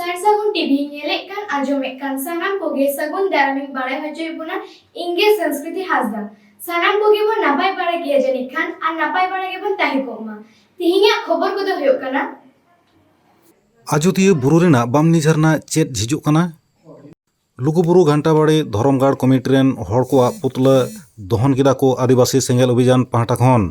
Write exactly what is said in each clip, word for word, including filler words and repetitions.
ᱥᱟᱨ ᱥᱟᱹᱜᱩᱱ ᱴᱤᱵᱷᱤ ᱧᱮᱞᱮᱫ ᱠᱟᱱ, ᱟᱸᱡᱚᱢᱮᱫ ᱠᱟᱱ ᱥᱟᱱᱟᱢ ᱠᱚᱜᱮ ᱥᱟᱹᱜᱩᱱ ᱫᱟᱨᱟᱢᱤᱧ ᱵᱟᱲᱟᱭ ᱦᱚᱪᱚᱭᱮᱫ ᱵᱚᱱᱟ᱾ ᱤᱧ ᱜᱮ ᱥᱚᱝᱥᱠᱨᱤᱛᱤ ᱦᱟᱸᱥᱫᱟ᱾ ᱥᱟᱱᱟᱢ ᱠᱚᱜᱮ ᱵᱚᱱ ᱱᱟᱯᱟᱭ ᱵᱟᱲᱟ ᱜᱮᱭᱟ ᱡᱟᱹᱱᱤᱡ ᱠᱷᱟᱱ, ᱟᱨ ᱱᱟᱯᱟᱭ ᱵᱟᱲᱟ ᱜᱮᱵᱚᱱ ᱛᱟᱦᱮᱸ ᱠᱚᱜ ᱢᱟ᱾ ᱛᱮᱦᱮᱧᱟᱜ ᱠᱷᱚᱵᱚᱨ ᱠᱚᱫᱚ ᱦᱩᱭᱩᱜ ᱠᱟᱱᱟ, ᱟᱡᱚᱫᱤᱭᱟᱹ ᱵᱩᱨᱩ ᱨᱮᱱᱟᱜ ᱵᱟᱢᱱᱤ ᱡᱷᱟᱨᱱᱟ ᱪᱮᱫ ᱦᱤᱡᱩᱜ ᱠᱟᱱᱟ? ᱞᱩᱜᱩᱵᱩᱨᱩ ᱜᱷᱟᱱᱴᱟᱵᱟᱲᱤ ᱫᱷᱚᱨᱚᱢ ᱜᱟᱲ ᱠᱚᱢᱤᱴᱤ ᱨᱮᱱ ᱦᱚᱲ ᱠᱚᱣᱟᱜ ᱯᱩᱛᱞᱟᱹ ᱫᱚᱦᱚᱱ ᱠᱮᱫᱟ ᱠᱚ ᱟᱹᱫᱤᱵᱟᱹᱥᱤ ᱥᱮᱸᱜᱮᱞ ᱚᱵᱷᱤᱡᱟᱱ ᱯᱟᱦᱴᱟ ᱠᱷᱚᱱ᱾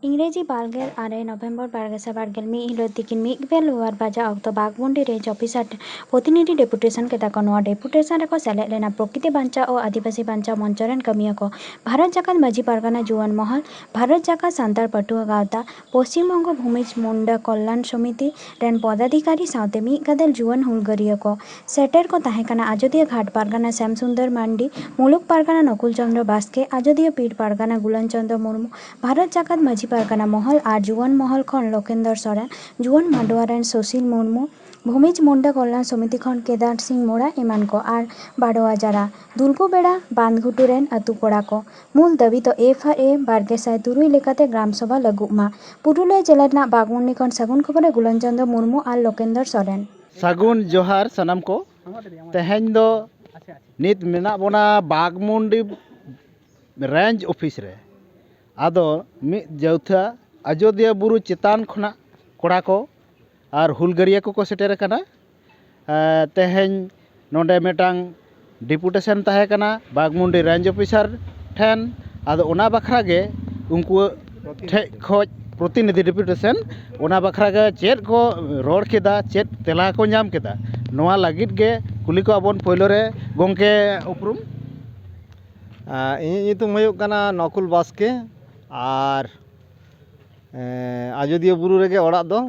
ᱤᱝᱨᱮᱡᱤ ᱵᱟᱨᱜᱮᱞ ᱟᱨᱮ ᱱᱚᱵᱷᱮᱢᱵᱚᱨ ᱵᱟᱨ ᱜᱮᱥᱟᱭ ᱵᱟᱨᱜᱮᱞ ᱢᱤᱫ ᱦᱤᱞᱳᱜ ᱛᱤᱠᱤᱱ ᱢᱤᱫ ᱵᱮᱞ ᱚᱣᱟᱨ ᱵᱟᱡᱟᱜ ᱚᱠᱛᱚ ᱵᱟᱜᱽᱢᱩᱱᱰᱤ ᱨᱮ ᱚᱯᱷᱤᱥᱟᱨ ᱯᱨᱚᱛᱤᱱᱤᱫᱷᱤ ᱰᱮᱯᱩᱴᱮᱥᱚᱱ ᱠᱮᱫᱟ ᱠᱚ᱾ ᱱᱚᱣᱟ ᱰᱮᱯᱩᱴᱮᱥᱚᱱ ᱨᱮᱠᱚ ᱥᱮᱞᱮᱫ ᱞᱮᱱᱟ ᱯᱨᱚᱠᱨᱤᱛᱤ ᱵᱟᱧᱪᱟᱣ ᱚ ᱟᱹᱫᱤᱵᱟᱹᱥᱤ ᱵᱟᱧᱪᱟᱣ ᱢᱚᱧᱪᱚ ᱨᱮᱱ ᱠᱟᱹᱢᱤᱭᱟᱹ ᱠᱚ, ᱵᱷᱟᱨᱚᱛ ᱡᱟᱠᱟᱛ ᱢᱟᱹᱡᱷᱤ ᱯᱟᱨᱜᱟᱱᱟ ᱡᱩᱣᱟᱹᱱ ᱢᱚᱦᱚᱞ, ᱵᱷᱟᱨᱚᱛ ᱡᱟᱠᱟᱛ ᱥᱟᱱᱛᱟᱲ ᱯᱟᱹᱴᱷᱩᱣᱟᱹ ᱜᱟᱶᱛᱟ, ᱯᱚᱥᱪᱤᱢ ᱵᱚᱝᱜᱚ ᱵᱷᱩᱢᱤᱡᱽ ᱢᱩᱱᱰᱟ ᱠᱚᱞᱞᱟᱱ ᱥᱚᱢᱤᱛᱤ ᱨᱮᱱ ᱯᱚᱫᱟᱫᱷᱤᱠᱟᱨᱤ ᱥᱟᱶᱛᱮ ᱢᱤᱫ ᱜᱟᱫᱮᱞ ᱡᱩᱣᱟᱹᱱ ᱦᱩᱞᱜᱟᱹᱨᱤᱭᱟᱹ ᱠᱚ᱾ ᱥᱮᱴᱮᱨ ᱠᱚ ᱛᱟᱦᱮᱸ ᱠᱟᱱᱟ ᱟᱡᱚᱫᱤᱭᱟᱹ ᱜᱷᱟᱴ ᱯᱟᱨᱜᱟᱱᱟ ᱥᱭᱟᱢ ᱥᱩᱱᱫᱚᱨ ᱢᱟᱱᱰᱤ, ᱢᱩᱞᱩᱠ ᱯᱟᱨᱜᱟᱱᱟ ᱱᱚᱠᱩᱞ ᱪᱚᱸᱫᱽᱨᱚ ᱵᱟᱥᱠᱮ, ᱟᱡᱚᱫᱤᱭᱟᱹ ᱯᱤᱲ ᱯᱟᱨᱜᱟᱱᱟ ᱜᱩᱞᱟᱱ ᱪᱚᱸᱫᱽᱨᱚ ᱢᱩᱨᱢᱩ, ᱵᱷᱟᱨᱚᱛ ᱡᱟᱠᱟᱛ ᱢᱟᱹᱡᱷᱤ ᱯᱟᱨᱜᱟᱱᱟ ᱢᱚᱦᱚᱞ ᱟᱨ ᱡᱩᱣᱟᱹᱱ ᱢᱚᱦᱚᱞ ᱠᱷᱚᱱ ᱞᱳᱠᱮᱱᱫᱚᱨ ᱥᱚᱨᱮᱱ, ᱡᱩᱣᱟᱹᱱ ᱢᱟᱰᱣᱟ ᱨᱮᱱ ᱥᱩᱥᱤᱞ ᱢᱩᱨᱢᱩ, ᱵᱷᱩᱢᱤᱡᱽ ᱢᱩᱱᱰᱟ ᱠᱚᱞᱞᱟᱱ ᱥᱚᱢᱤᱛᱤ ᱠᱷᱚᱱ ᱠᱮᱫᱟᱨ ᱥᱤᱝ ᱢᱳᱲᱟ ᱮᱢᱟᱱ ᱠᱚ ᱟᱨ ᱵᱟᱰᱣᱟ ᱡᱟᱨᱟ ᱫᱩᱞᱜᱩ ᱵᱮᱲᱟ ᱵᱟᱸᱫᱷᱜᱷᱩᱴᱩ ᱨᱮᱱ ᱟᱹᱛᱩ ᱠᱚᱲᱟ ᱠᱚ᱾ ᱢᱩᱞ ᱫᱟᱹᱵᱤ ᱫᱚ ᱮᱯᱷ ᱟᱨ ᱮ ᱵᱟᱨ ᱜᱮᱥᱟᱭ ᱛᱩᱨᱩᱭ ᱞᱮᱠᱟᱛᱮ ᱜᱨᱟᱢ ᱥᱚᱵᱷᱟ ᱞᱟᱹᱜᱩᱜ ᱢᱟ᱾ ᱯᱩᱨᱩᱞᱤᱭᱟᱹ ᱡᱮᱞᱟ ᱨᱮᱱᱟᱜ ᱵᱟᱜᱽᱢᱩᱱᱰᱤ ᱠᱷᱚᱱ ᱥᱟᱹᱜᱩᱱ ᱠᱷᱚᱵᱚᱨ ᱨᱮ ᱜᱩᱞᱟᱱ ᱪᱚᱸᱫᱽᱨᱚ ᱢᱩᱨᱢᱩ ᱟᱨ ᱞᱳᱠᱮᱱᱫᱚᱨ ᱥᱚᱨᱮᱱ᱾ ᱥᱟᱹᱜᱩᱱ ᱡᱚᱦᱟᱨ ᱥᱟᱱᱟᱢ ᱠᱚ᱾ ᱛᱮᱦᱮᱧ ᱫᱚ ᱱᱤᱛ ᱢᱮᱱᱟᱜ ᱵᱚᱱᱟ ᱵᱟᱜᱽᱢᱩᱱᱰᱤ ᱨᱮᱧᱡᱽ ᱚᱯᱷᱤᱥ ᱨᱮ᱾ ᱟᱫᱚ ᱢᱤᱫ ᱡᱟᱹᱣᱛᱷᱟ ᱟᱡᱚᱫᱤᱭᱟᱹ ᱵᱩᱨᱩ ᱪᱮᱛᱟᱱ ᱠᱷᱚᱱᱟᱜ ᱠᱚᱲᱟ ᱠᱚ ᱟᱨ ᱦᱩᱞᱜᱟᱹᱨᱤᱭᱟᱹ ᱠᱚᱠᱚ ᱥᱮᱴᱮᱨ ᱟᱠᱟᱱᱟ᱾ ᱮᱸ, ᱛᱮᱦᱮᱧ ᱱᱚᱰᱮ ᱢᱤᱫᱴᱟᱝ ᱰᱮᱯᱩᱴᱮᱥᱚᱱ ᱛᱟᱦᱮᱸ ᱠᱟᱱᱟ ᱵᱟᱜᱽᱢᱩᱱᱰᱤ ᱨᱮᱧᱡᱽ ᱚᱯᱷᱤᱥᱟᱨ ᱴᱷᱮᱱ᱾ ᱟᱫᱚ ᱚᱱᱟ ᱵᱟᱠᱷᱨᱟ ᱜᱮ ᱩᱱᱠᱩ ᱴᱷᱮᱡ ᱠᱷᱚᱡ ᱯᱨᱚᱛᱤᱱᱤᱫᱷᱤ ᱰᱮᱯᱩᱴᱮᱥᱚᱱ, ᱚᱱᱟ ᱵᱟᱠᱷᱨᱟ ᱜᱮ ᱪᱮᱫ ᱠᱚ ᱨᱚᱲ ᱠᱮᱫᱟ, ᱪᱮᱫ ᱛᱮᱞᱟ ᱠᱚ ᱧᱟᱢ ᱠᱮᱫᱟ, ᱱᱚᱣᱟ ᱞᱟᱹᱜᱤᱫ ᱜᱮ ᱠᱩᱞᱤ ᱠᱚᱣᱟ ᱵᱚᱱ᱾ ᱯᱳᱭᱞᱳ ᱨᱮ ᱜᱚᱢᱠᱮ ᱩᱯᱨᱩᱢ? ᱟᱨ ᱤᱧᱟᱹᱜ ᱧᱩᱛᱩᱢ ᱦᱩᱭᱩᱜ ᱠᱟᱱᱟ ᱱᱚᱠᱩᱞ ᱵᱟᱥᱠᱮ᱾ ᱟᱨ, ᱮᱸ, ᱟᱡᱚᱫᱤᱭᱟᱹ ᱵᱩᱨᱩ ᱨᱮᱜᱮ ᱚᱲᱟᱜ ᱫᱚ᱾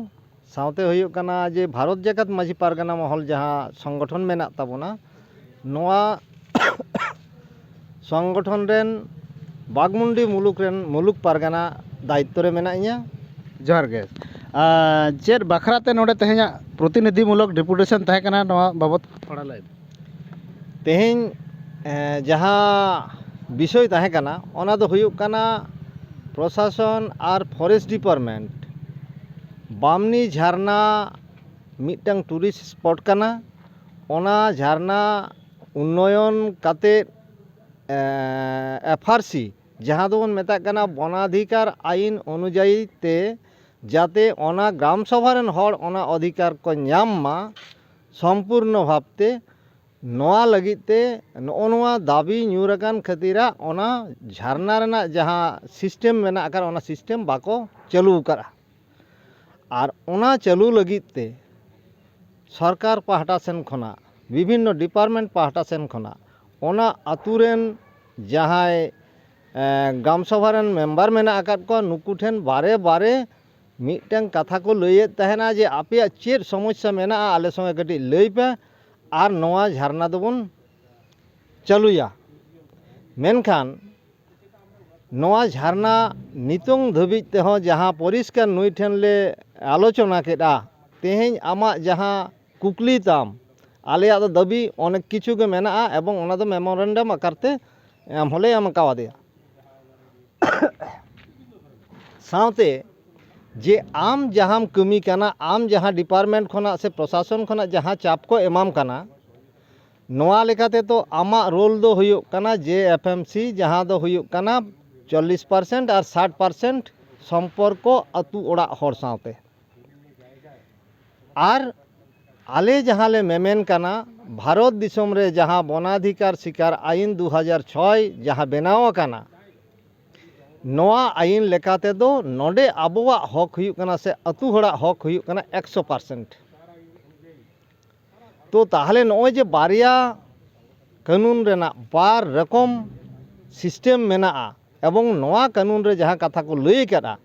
ᱥᱟᱶᱛᱮ ᱦᱩᱭᱩᱜ ᱠᱟᱱᱟ ᱡᱮ ᱵᱷᱟᱨᱚᱛ ᱡᱟᱠᱟᱛ ᱢᱟᱹᱡᱷᱤ ᱯᱟᱨᱜᱟᱱᱟ ᱢᱚᱦᱚᱞ ᱡᱟᱦᱟᱸ ᱥᱚᱝᱜᱚᱴᱷᱚᱱ ᱢᱮᱱᱟᱜ ᱛᱟᱵᱚᱱᱟ, ᱱᱚᱣᱟ ᱥᱚᱝᱜᱚᱴᱷᱚᱱ ᱨᱮᱱ ᱵᱟᱜᱽᱢᱩᱱᱰᱤ ᱢᱩᱞᱩᱠ ᱨᱮᱱ ᱢᱩᱞᱩᱠ ᱯᱟᱨᱜᱟᱱᱟ ᱫᱟᱭᱤᱛᱛᱚ ᱨᱮ ᱢᱮᱱᱟᱜ ᱤᱧᱟᱹ᱾ ᱡᱚᱦᱟᱨ ᱜᱮ᱾ ᱟᱨ ᱪᱮᱫ ᱵᱟᱠᱷᱨᱟ ᱛᱮ ᱱᱚᱰᱮ ᱛᱮᱦᱮᱧᱟᱜ ᱯᱨᱚᱛᱤᱱᱤᱫᱷᱤᱢᱩᱞᱚᱠ ᱰᱮᱯᱩᱴᱮᱥᱚᱱ ᱛᱟᱦᱮᱸ ᱠᱟᱱᱟ, ᱱᱚᱣᱟ ᱵᱟᱵᱚᱛ ᱛᱷᱚᱲᱟ ᱞᱟᱹᱭ ᱢᱮ᱾ ᱛᱮᱦᱮᱧ, ᱮᱸ, ᱡᱟᱦᱟᱸ ᱵᱤᱥᱚᱭ ᱛᱟᱦᱮᱸ ᱠᱟᱱᱟ, ᱚᱱᱟ ᱫᱚ ᱦᱩᱭᱩᱜ ᱠᱟᱱᱟ ᱯᱨᱚᱥᱟᱥᱚᱱ ᱟᱨ ᱯᱷᱚᱨᱮᱥᱴ ᱰᱤᱯᱟᱨᱴᱢᱮᱱᱴ ᱵᱟᱢᱱᱤ ᱡᱷᱟᱨᱱᱟ ᱢᱤᱫᱴᱟᱝ ᱴᱩᱨᱤᱥᱴ ᱥᱯᱚᱴ ᱠᱟᱱᱟ᱾ ᱚᱱᱟ ᱡᱷᱟᱨᱱᱟ ᱩᱱᱱᱚᱭᱚᱱ ᱠᱟᱛᱮᱫ ᱮᱯᱷᱟᱨᱥᱤ, ᱡᱟᱦᱟᱸ ᱫᱚᱵᱚᱱ ᱢᱮᱛᱟᱜ ᱠᱟᱱᱟ ᱵᱚᱱᱟᱫᱷᱤᱠᱟᱨ ᱟᱭᱤᱱ ᱚᱱᱩᱡᱟᱭᱤ ᱛᱮ, ᱡᱟᱛᱮ ᱚᱱᱟ ᱜᱨᱟᱢ ᱥᱚᱵᱷᱟ ᱨᱮᱱ ᱦᱚᱲ ᱚᱱᱟ ᱚᱫᱷᱤᱠᱟᱨ ᱠᱚ ᱧᱟᱢ ᱢᱟ ᱥᱚᱢᱯᱩᱨᱱᱚ ᱵᱷᱟᱵᱽ ᱛᱮ, ᱱᱚᱣᱟ ᱞᱟᱹᱜᱤᱫ ᱛᱮ ᱱᱚᱜᱼᱚ ᱱᱚᱣᱟ ᱫᱟᱹᱵᱤ ᱧᱩᱨ ᱟᱠᱟᱱ ᱠᱷᱟᱹᱛᱤᱨᱟᱜ ᱚᱱᱟ ᱡᱷᱟᱨᱱᱟ ᱨᱮᱱᱟᱜ ᱡᱟᱦᱟᱸ ᱥᱤᱥᱴᱮᱢ ᱢᱮᱱᱟᱜ ᱟᱠᱟᱫ, ᱚᱱᱟ ᱥᱤᱥᱴᱮᱢ ᱵᱟᱠᱚ ᱪᱟᱹᱞᱩ ᱟᱠᱟᱫᱼᱟ᱾ ᱟᱨ ᱚᱱᱟ ᱪᱟᱹᱞᱩ ᱞᱟᱹᱜᱤᱫ ᱛᱮ ᱥᱚᱨᱠᱟᱨ ᱯᱟᱦᱴᱟ ᱥᱮᱱ ᱠᱷᱚᱱᱟᱜ, ᱵᱤᱵᱷᱤᱱᱱᱚ ᱰᱤᱯᱟᱨᱴᱢᱮᱱᱴ ᱯᱟᱦᱴᱟ ᱥᱮᱱ ᱠᱷᱚᱱᱟᱜ ᱚᱱᱟ ᱟᱹᱛᱩ ᱨᱮᱱ ᱡᱟᱦᱟᱸᱭ ᱮ, ᱜᱨᱟᱢ ᱥᱚᱵᱷᱟ ᱨᱮᱱ ᱢᱮᱢᱵᱟᱨ ᱢᱮᱱᱟᱜ ᱟᱠᱟᱫ ᱠᱚᱣᱟ, ᱱᱩᱠᱩ ᱴᱷᱮᱱ ᱵᱟᱨᱮ ᱵᱟᱨᱮ ᱢᱤᱫᱴᱟᱝ ᱠᱟᱛᱷᱟ ᱠᱚ ᱞᱟᱹᱭᱮᱫ ᱛᱟᱦᱮᱱᱟ ᱡᱮ, ᱟᱯᱮᱭᱟᱜ ᱪᱮᱫ ᱥᱚᱢᱚᱥᱥᱟ ᱢᱮᱱᱟᱜᱼᱟ, ᱟᱞᱮ ᱥᱚᱸᱜᱮ ᱠᱟᱹᱴᱤᱡ ᱞᱟᱹᱭ ᱯᱮ, ᱟᱨ ᱱᱚᱣᱟ ᱡᱷᱟᱨᱱᱟ ᱫᱚᱵᱚᱱ ᱪᱟᱹᱞᱩᱭᱟ᱾ ᱢᱮᱱᱠᱷᱟᱱ ᱱᱚᱣᱟ ᱡᱷᱟᱨᱱᱟ ᱱᱤᱛᱚᱝ ᱫᱷᱟᱹᱵᱤᱡ ᱛᱮᱦᱚᱸ ᱡᱟᱦᱟᱸ ᱯᱚᱨᱤᱥᱠᱟᱨ ᱱᱩᱭ ᱴᱷᱮᱱ ᱞᱮ ᱟᱞᱳᱪᱚᱱᱟ ᱠᱮᱫᱼᱟ, ᱛᱮᱦᱮᱧ ᱟᱢᱟᱜ ᱡᱟᱦᱟᱸ ᱠᱩᱠᱞᱤ ᱛᱟᱢ, ᱟᱞᱮᱭᱟᱜ ᱫᱚ ᱫᱟᱹᱵᱤ ᱚᱱᱮᱠ ᱠᱤᱪᱷᱩ ᱜᱮ ᱢᱮᱱᱟᱜᱼᱟ ᱮᱵᱚᱝ ᱚᱱᱟ ᱫᱚ ᱢᱮᱢᱳᱨᱮᱱᱰᱟᱢ ᱟᱠᱟᱨ ᱛᱮ ᱮᱢ ᱦᱚᱸᱞᱮ ᱮᱢ ᱠᱟᱣᱟᱫᱮᱭᱟ᱾ ᱥᱟᱶᱛᱮ ᱡᱮ ᱟᱢ ᱡᱟᱦᱟᱸᱢ ᱠᱟᱹᱢᱤ ᱠᱟᱱᱟ, ᱟᱢ ᱡᱟᱦᱟᱸ ᱰᱤᱯᱟᱨᱴᱢᱮᱱᱴ ᱠᱷᱚᱱᱟᱜ ᱥᱮ ᱯᱨᱚᱥᱟᱥᱚᱱ ᱠᱷᱚᱱᱟᱜ ᱡᱟᱦᱟᱸ ᱪᱟᱯ ᱠᱚ ᱮᱢᱟᱢ ᱠᱟᱱᱟ, ᱱᱚᱣᱟ ᱞᱮᱠᱟᱛᱮ ᱛᱚ ᱟᱢᱟᱜ ᱨᱳᱞ ᱫᱚ ᱦᱩᱭᱩᱜ ᱠᱟᱱᱟ ᱡᱮ ᱮᱯᱷ ᱮᱢ ᱥᱤ, ᱡᱟᱦᱟᱸ ᱫᱚ ᱦᱩᱭᱩᱜ ᱠᱟᱱᱟ ᱪᱚᱞᱞᱤᱥ ᱯᱟᱨᱥᱮᱱᱴ ᱟᱨ ᱥᱟᱴ ᱯᱟᱨᱥᱮᱱᱴ ᱥᱚᱢᱯᱚᱨᱠᱚ ᱟᱹᱛᱩ ᱚᱲᱟᱜ ᱦᱚᱲ ᱥᱟᱶᱛᱮ᱾ ᱟᱨ ᱟᱞᱮ ᱡᱟᱦᱟᱸ ᱞᱮ ᱢᱮᱢᱮᱱ ᱠᱟᱱᱟ, ᱵᱷᱟᱨᱚᱛ ᱫᱤᱥᱚᱢ ᱨᱮ ᱡᱟᱦᱟᱸ ᱵᱚᱱᱟᱫᱷᱤᱠᱟᱨ ᱥᱤᱠᱟᱨ ᱟᱭᱤᱱ ᱫᱩ ᱦᱟᱡᱟᱨ ᱪᱷᱚᱭ ᱡᱟᱦᱟᱸ ᱵᱮᱱᱟᱣ ᱟᱠᱟᱱᱟ, ᱱᱚᱣᱟ ᱟᱭᱤᱱ ᱞᱮᱠᱟ ᱛᱮᱫᱚ ᱱᱚᱰᱮ ᱟᱵᱚᱣᱟᱜ ᱦᱚᱠ ᱦᱩᱭᱩᱜ ᱠᱟᱱᱟ ᱥᱮ ᱟᱹᱛᱩ ᱦᱚᱲᱟᱜ ᱦᱚᱠ ᱦᱩᱭᱩᱜ ᱠᱟᱱᱟ ᱮᱠᱥᱚ ᱯᱟᱨᱥᱮᱱᱴ᱾ ᱛᱚ ᱛᱟᱦᱚᱞᱮ ᱱᱚᱜᱼᱚᱭ ᱡᱮ ᱵᱟᱨᱭᱟ ᱠᱟᱹᱱᱩᱱ ᱨᱮᱱᱟᱜ ᱵᱟᱨ ᱨᱚᱠᱚᱢ ᱥᱤᱥᱴᱮᱢ ᱢᱮᱱᱟᱜᱼᱟ, ᱮᱵᱚᱝ ᱱᱚᱣᱟ ᱠᱟᱹᱱᱩᱱ ᱨᱮ ᱡᱟᱦᱟᱸ ᱠᱟᱛᱷᱟ ᱠᱚ ᱞᱟᱹᱭ ᱟᱠᱟᱫᱼᱟ,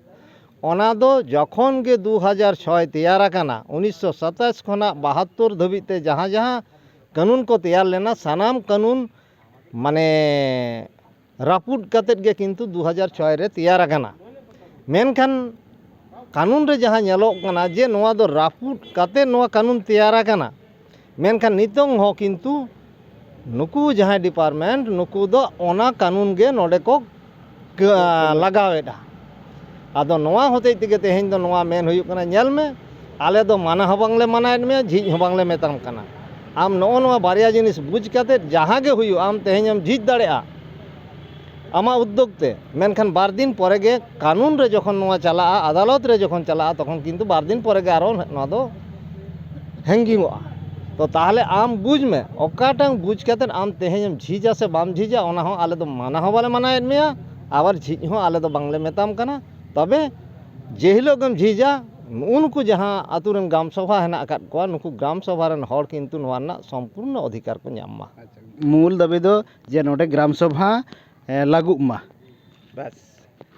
ᱚᱱᱟ ᱫᱚ ᱡᱚᱠᱷᱚᱱ ᱜᱮ ᱫᱩ ᱦᱟᱡᱟᱨ ᱪᱷᱚᱭ ᱛᱮᱭᱟᱨ ᱟᱠᱟᱱᱟ, ᱩᱱᱤᱥᱥᱚ ᱥᱟᱛᱟᱥ ᱠᱷᱚᱱᱟᱜ ᱵᱟᱦᱟᱛᱛᱳᱨ ᱫᱷᱟᱹᱵᱤᱡ ᱛᱮ ᱡᱟᱦᱟᱸ ᱡᱟᱦᱟᱸ ᱠᱟᱹᱱᱩᱱ ᱠᱚ ᱛᱮᱭᱟᱨ ᱞᱮᱱᱟ, ᱥᱟᱱᱟᱢ ᱠᱟᱹᱱᱩᱱ ᱢᱟᱱᱮ ᱨᱟᱹᱯᱩᱫ ᱠᱟᱛᱮᱫ ᱜᱮ ᱠᱤᱱᱛᱩ ᱫᱩ ᱦᱟᱡᱟᱨ ᱪᱷᱚᱭ ᱨᱮ ᱛᱮᱭᱟᱨ ᱟᱠᱟᱱᱟ᱾ ᱢᱮᱱᱠᱷᱟᱱ ᱠᱟᱹᱱᱩᱱ ᱨᱮ ᱡᱟᱦᱟᱸ ᱧᱮᱞᱚᱜ ᱠᱟᱱᱟ ᱡᱮ ᱱᱚᱣᱟ ᱫᱚ ᱨᱟᱹᱯᱩᱫ ᱠᱟᱛᱮᱫ ᱱᱚᱣᱟ ᱠᱟᱹᱱᱩᱱ ᱛᱮᱭᱟᱨ ᱟᱠᱟᱱᱟ, ᱢᱮᱱᱠᱷᱟᱱ ᱱᱤᱛᱚᱝ ᱦᱚᱸ ᱠᱤᱱᱛᱩ ᱱᱩᱠᱩ ᱡᱟᱦᱟᱸᱭ ᱰᱤᱯᱟᱨᱴᱢᱮᱱᱴ, ᱱᱩᱠᱩ ᱫᱚ ᱚᱱᱟ ᱠᱟᱹᱱᱩᱱ ᱜᱮ ᱱᱚᱰᱮ ᱠᱚ ᱠᱟᱹ-, ᱞᱟᱜᱟᱣᱮᱫᱼᱟ᱾ ᱟᱫᱚ ᱱᱚᱣᱟ ᱦᱚᱛᱮᱡ ᱛᱮᱜᱮ ᱛᱮᱦᱮᱧ ᱫᱚ ᱱᱚᱣᱟ ᱢᱮᱱ ᱦᱩᱭᱩᱜ ᱠᱟᱱᱟ, ᱧᱮᱞ ᱢᱮ, ᱟᱞᱮ ᱫᱚ ᱢᱟᱱᱟ ᱦᱚᱸ ᱵᱟᱝᱞᱮ ᱢᱟᱱᱟᱭᱮᱫ ᱢᱮᱭᱟ, ᱡᱷᱤᱡ ᱦᱚᱸ ᱵᱟᱝᱞᱮ ᱢᱮᱛᱟᱢ ᱠᱟᱱᱟ᱾ ᱟᱢ ᱱᱚᱜᱼᱚ ᱱᱚᱣᱟ ᱵᱟᱨᱭᱟ ᱡᱤᱱᱤᱥ ᱵᱩᱡᱽ ᱠᱟᱛᱮᱫ ᱡᱟᱦᱟᱸ ᱜᱮ ᱦᱩᱭᱩᱜ, ᱟᱢ ᱛᱮᱦᱮᱧ ᱮᱢ ᱡᱷᱤᱡ ᱫᱟᱲᱮᱭᱟᱜᱼᱟ ᱟᱢᱟᱜ ᱩᱫᱽᱫᱳᱜᱽ ᱛᱮ, ᱢᱮᱱᱠᱷᱟᱱ ᱵᱟᱨ ᱫᱤᱱ ᱯᱚᱨᱮ ᱜᱮ ᱠᱟᱹᱱᱩᱱ ᱨᱮ ᱡᱚᱠᱷᱚᱱ ᱱᱚᱣᱟ ᱪᱟᱞᱟᱜᱼᱟ, ᱟᱫᱟᱞᱚᱛ ᱨᱮ ᱡᱚᱠᱷᱚᱱ ᱪᱟᱞᱟᱜᱼᱟ, ᱛᱚᱠᱷᱚᱱ ᱠᱤᱱᱛᱩ ᱵᱟᱨ ᱫᱤᱱ ᱯᱚᱨᱮ ᱜᱮ ᱟᱨᱚ ᱱᱚᱣᱟ ᱫᱚ ᱦᱮᱝᱜᱤᱝᱚᱜᱼᱟ᱾ ᱛᱚ ᱛᱟᱦᱚᱞᱮ ᱟᱢ ᱵᱩᱡᱽ ᱢᱮ, ᱚᱠᱟᱴᱟᱝ ᱵᱩᱡᱽ ᱠᱟᱛᱮᱫ ᱟᱢ ᱛᱮᱦᱮᱧ ᱮᱢ ᱡᱷᱤᱡᱟ ᱥᱮ ᱵᱟᱢ ᱡᱷᱤᱡᱟ, ᱚᱱᱟ ᱦᱚᱸ ᱟᱞᱮ ᱫᱚ ᱢᱟᱱᱟ ᱦᱚᱸ ᱵᱟᱞᱮ ᱢᱟᱱᱟᱭᱮᱫ ᱢᱮᱭᱟ, ᱟᱵᱟᱨ ᱡᱷᱤᱡ ᱦᱚᱸ ᱟᱞᱮ ᱫᱚ ᱵᱟᱝᱞᱮ ᱢᱮᱛᱟᱢ ᱠᱟᱱᱟ᱾ ᱛᱚᱵᱮ ᱡᱮ ᱦᱤᱞᱳᱜ ᱜᱮᱢ ᱡᱷᱤᱡᱟ, ᱩᱱᱠᱩ ᱡᱟᱦᱟᱸ ᱟᱛᱳ ᱨᱮᱱ ᱜᱨᱟᱢ ᱥᱚᱵᱷᱟ ᱦᱮᱱᱟᱜ ᱟᱠᱟᱫ ᱠᱚᱣᱟ, ᱱᱩᱠᱩ ᱜᱨᱟᱢ ᱥᱚᱵᱷᱟ ᱨᱮᱱ ᱦᱚᱲ ᱠᱤᱱᱛᱩ ᱱᱚᱣᱟ ᱨᱮᱱᱟᱜ ᱥᱚᱢᱯᱩᱨᱱᱚ ᱚᱫᱷᱤᱠᱟᱨ ᱠᱚ ᱧᱟᱢ ᱢᱟ᱾ ᱟᱪᱪᱷᱟ, ᱢᱩᱞ ᱫᱟᱹᱵᱤ ᱫᱚ ᱡᱮ ᱱᱚᱰᱮ ᱜᱨᱟᱢ ᱥᱚᱵᱷᱟ, ᱮ, ᱞᱟᱹᱜᱩᱜ ᱢᱟ᱾ ᱵᱟᱥ᱾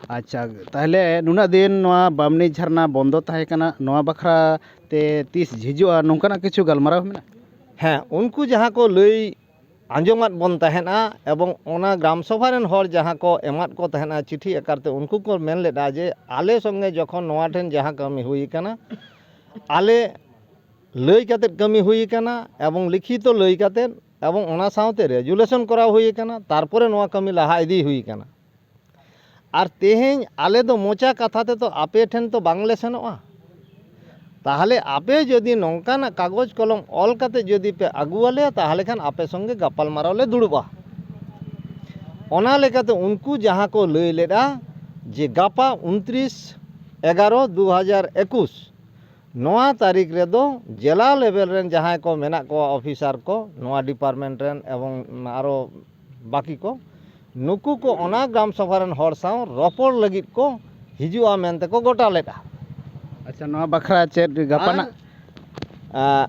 ᱟᱪᱪᱷᱟ, ᱛᱟᱦᱚᱞᱮ ᱱᱩᱱᱟᱹᱜ ᱫᱤᱱ ᱱᱚᱣᱟ ᱵᱟᱢᱱᱤ ᱡᱷᱟᱨᱱᱟ ᱵᱚᱱᱫᱚ ᱛᱟᱦᱮᱸ ᱠᱟᱱᱟ, ᱱᱚᱣᱟ ᱵᱟᱠᱷᱨᱟ ᱛᱮ ᱛᱤᱥ ᱡᱷᱤᱡᱚᱜᱼᱟ, ᱱᱚᱝᱠᱟᱱᱟᱜ ᱠᱤᱪᱷᱩ ᱜᱟᱞᱢᱟᱨᱟᱣ ᱢᱮᱱᱟᱜᱼᱟ? ᱦᱮᱸ, ᱩᱱᱠᱩ ᱡᱟᱦᱟᱸ ᱠᱚ ᱞᱟᱹᱭ ᱟᱸᱡᱚᱢᱟᱫ ᱵᱚᱱ ᱛᱟᱦᱮᱸᱫᱼᱟ, ᱮᱵᱚᱝ ᱚᱱᱟ ᱜᱨᱟᱢ ᱥᱚᱵᱷᱟ ᱨᱮᱱ ᱦᱚᱲ ᱡᱟᱦᱟᱸ ᱠᱚ ᱮᱢᱟᱫ ᱠᱚ ᱛᱟᱦᱮᱸᱫᱼᱟ ᱪᱤᱴᱷᱤ ᱟᱠᱟᱨ ᱛᱮ, ᱩᱱᱠᱩ ᱠᱚ ᱢᱮᱱ ᱞᱮᱫᱼᱟ ᱡᱮ ᱟᱞᱮ ᱥᱚᱸᱜᱮ ᱡᱚᱠᱷᱚᱱ ᱱᱚᱣᱟ ᱴᱷᱮᱱ ᱡᱟᱦᱟᱸ ᱠᱟᱹᱢᱤ ᱦᱩᱭ ᱟᱠᱟᱱᱟ, ᱟᱞᱮ ᱞᱟᱹᱭ ᱠᱟᱛᱮᱫ ᱠᱟᱹᱢᱤ ᱦᱩᱭ ᱟᱠᱟᱱᱟ, ᱮᱵᱚᱝ ᱞᱤᱠᱷᱤᱛᱚ ᱞᱟᱹᱭ ᱠᱟᱛᱮᱫ, ᱮᱵᱚᱝ ᱚᱱᱟ ᱥᱟᱶᱛᱮ ᱨᱮᱡᱩᱞᱮᱥᱚᱱ ᱠᱚᱨᱟᱣ ᱦᱩᱭ ᱟᱠᱟᱱᱟ, ᱛᱟᱨᱯᱚᱨᱮ ᱱᱚᱣᱟ ᱠᱟᱹᱢᱤ ᱞᱟᱦᱟ ᱤᱫᱤ ᱦᱩᱭ ᱟᱠᱟᱱᱟ᱾ ᱟᱨ ᱛᱮᱦᱮᱧ ᱟᱞᱮ ᱫᱚ ᱢᱚᱪᱟ ᱠᱟᱛᱷᱟ ᱛᱮᱫᱚ ᱟᱯᱮ ᱴᱷᱮᱱ ᱛᱚ ᱵᱟᱝᱞᱮ ᱥᱮᱱᱚᱜᱼᱟ᱾ ᱛᱟᱦᱚᱞᱮ ᱟᱯᱮ ᱡᱩᱫᱤ ᱱᱚᱝᱠᱟᱱᱟᱜ ᱠᱟᱜᱚᱡᱽ ᱠᱚᱞᱚᱢ ᱚᱞ ᱠᱟᱛᱮ ᱡᱩᱫᱤ ᱯᱮ ᱟᱹᱜᱩᱣᱟᱞᱮᱭᱟ, ᱛᱟᱦᱚᱞᱮ ᱠᱷᱟᱱ ᱟᱯᱮ ᱥᱚᱸᱜᱮ ᱜᱟᱯᱟᱞᱢᱟᱨᱟᱣ ᱞᱮ ᱫᱩᱲᱩᱵᱼᱟ᱾ ᱚᱱᱟ ᱞᱮᱠᱟᱛᱮ ᱩᱱᱠᱩ ᱡᱟᱦᱟᱸ ᱠᱚ ᱞᱟᱹᱭ ᱞᱮᱫᱼᱟ ᱡᱮ ᱜᱟᱯᱟ ᱩᱱᱛᱨᱤᱥ ᱮᱜᱟᱨᱚ ᱫᱩ ᱦᱟᱡᱟᱨ ᱮᱠᱩᱥ, ᱱᱚᱣᱟ ᱛᱟᱹᱨᱤᱠᱷ ᱨᱮᱫᱚ ᱡᱮᱞᱟ ᱞᱮᱵᱮᱞ ᱨᱮᱱ ᱡᱟᱦᱟᱸᱭ ᱠᱚ ᱢᱮᱱᱟᱜ ᱠᱚᱣᱟ, ᱚᱯᱷᱤᱥᱟᱨ ᱠᱚ, ᱱᱚᱣᱟ ᱰᱤᱯᱟᱨᱴᱢᱮᱱᱴ ᱨᱮᱱ ᱮᱵᱚᱝ ᱟᱨᱚ ᱵᱟᱹᱠᱤ ᱠᱚ, ᱱᱩᱠᱩ ᱠᱚ ᱚᱱᱟ ᱜᱨᱟᱢ ᱥᱚᱵᱷᱟ ᱨᱮᱱ ᱦᱚᱲ ᱥᱟᱶ ᱨᱚᱯᱚᱲ ᱞᱟᱹᱜᱤᱫ ᱠᱚ ᱦᱤᱡᱩᱜᱼᱟ ᱢᱮᱱᱛᱮ ᱠᱚ ᱜᱚᱴᱟ ᱞᱮᱫᱼᱟ᱾ ᱟᱪᱪᱷᱟ, ᱱᱚᱣᱟ ᱵᱟᱠᱷᱨᱟ ᱪᱮᱫ ᱜᱟᱯᱟᱱᱟᱜ? ᱟᱨ, ᱟ,